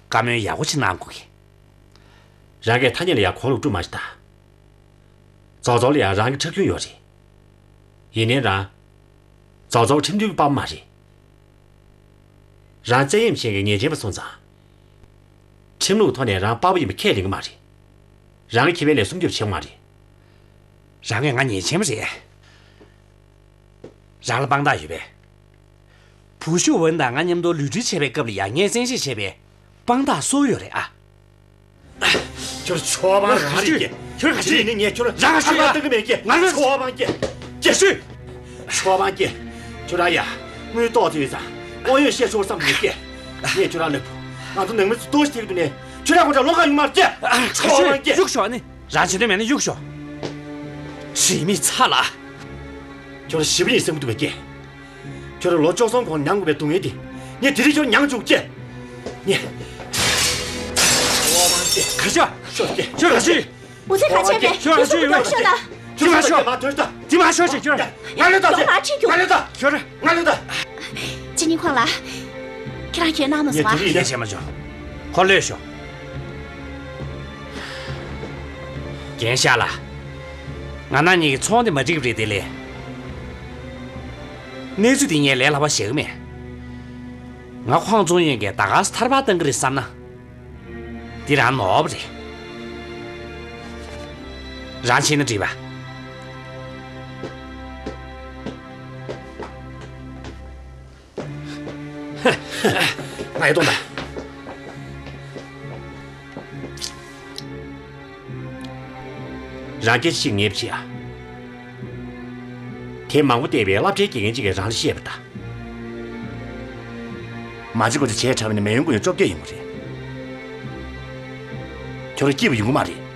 བཀའ་མོལ་ཡག་པོ་ཅིག་གནང་དགོས་ཀི། རང་གིས་ཐ་སྙད་ལ་ཡ་གོ་ལོག་སྤྲོད་མ་བྱེད་ད། ཙའོ་ཙའོ་ལ་ཡ་རང་གི་ཁྲག་རྒྱུན་ཡོད་རེད། ཡིན་ནའི་རང་ཙའོ་ཙའོ་ཁྲིམས་མཐུན་གྱི་པ་ཕ་མ་རེད། རང་བཙན་གཡེམ་བྱེད་མཁན་ཉེས་ཅན་པ་སོང་ཙང་། ཁྲིམས་ལུགས་ཐོག་ནས་རང་པ་ཕ་ཡིན་པ་ཁས་ལེན་གྱི་མ་རེད། རང་གི་ཁེ་ཕན་ལ་སྲུང་སྐྱོབ་བྱེད་ཀྱི་མ་རེད། རང་གིས་ང་ཉེས་ཅན་པ་རེད། རང་ལ་དཔང་རྟགས་ཡོད་པས། བུ་ཤུ་ཝན་དང་ང་མཉམ་དུ་ལུས་འབྲེལ་བྱས་པའི་སྐབས་ལ་ཡང་ངས་བཙན་ཤེད་བྱས་པའི་དཔང་རྟགས་སུ་ཡོད་རེད་ཨ། ཁྱོད་ཆོས་པ་རང་རེད་ཀྱི། ཁྱོད་ག་ཚོད་ཡིན་ནི་ངས་ཁྱོད་རང་ཧ་གོ་ཡ་བཏང་གི་མེད་ཀྱི། ང་རང་ཆོས་པ་ཀྱི། ཀྱི་ཤུ། ཆོས་པ་ཀྱི། ཁྱོད་རང་ཡ། དངུལ་ཏོག་ཙམ་ཡོད་ཙང་། དབང་ཡོད་བཤད་ཆོག་བསམ་གི་མེད་ཀྱི། ངས་ཁྱོད་རང་ལབ། ང་ཚོ་ནང་མི་ཚོ་ལྟོགས་ཤི་ཐེབས་དུས་ནས། ཁྱོད་རང་ཁོ་ཚོ་བློ་ཁ་ཡོད་མ་རེད་ཀྱི། ཆོས་པ་ཀྱི། གཡུག་ཤོག་ནི། རང་བྱེད་འདོད་མེད་ན་གཡུག་ཤོག། ཞི་མི་ཚ་ལ། ཁྱོད་རང་ཞི་བ་ཡིན་བསམ་གི་འདུག་པས་ཀྱི། ཁྱོད་རང་ལོ་བཅུ་གསུམ་གོང་མྱངས་དགོས་པའི་སྡུག་བསྔལ་དེ། ངས་དེ་རིང་ཁྱོད་མྱངས་བཅུག་ཀྱི། ངས། ག་ཤ། ཤོག་ཀྱི། ཁྱོད་ག་ཤི། འུ་ཚོས་ག་བྱས་པས། ཁྱོད་ག་ཤི་ཡོད། ཤོག་ད། ཁྱོད་ག་ཤོག། དེ་མ་ཐོས་ད། དེ་མ་ཤོག་ཅིག་ཁྱོད། ང་ལ་ད། ལོག་མ་ཁྲིད་རྒྱུ། ང་ལ་ད། ཁྱོད། ང་ལ་ད། ཅི་ཉིན་ཁོང་ལ། ཁྱེད་རང་ཁྱེད་གནང་ནོ་ངས་སོང་ཨ། དེ་རིང་ཡིན་ན། བྱས་མ་བྱུང་། ཁོ་ལོས་ཤོག། རྒན་ཤཱཀ་ལགས། ང་རང་གཉིས་ཀྱི་ཚོང་དེ་མ་འགྲིག་པ་རེད་དེ་ལས། གནས་ཚུལ་འདི་ངས་ལས་སླ་པོ་བཞག་གི་མེད། ང་ཁོང་ཚོང་ཡོན་གྱི་ད་ག་སེ་ཐར་པ་བཏང་གི་རེད་བསམ་ན། འདི་རང་ནོར་བ་རེད། རང་བྱས་ན་འགྲིག་པ། ང་ཡི་གཏོང་དང་། རང་སྐད་ཅིག་ངེས་པ་བྱེད་ཨ། དེ་མང་པོ་བལྟས་པའི་སློབ་གྲྭའི་དགེ་རྒན་གཅིག་གིས་རང་ལ་བཤད་པ་ལྟར། མ་བྱེད་དགོས་ཚེ་བྱས་དྲགས་པ་ནི་མེ་ཡོང་དགོས་ཡོང་བཅོ་བརྒྱད་ཡོང་གི་རེད། ཁྱོད་རང་སྐྱིད་པོ་ཡོང་གི་མ་རེད།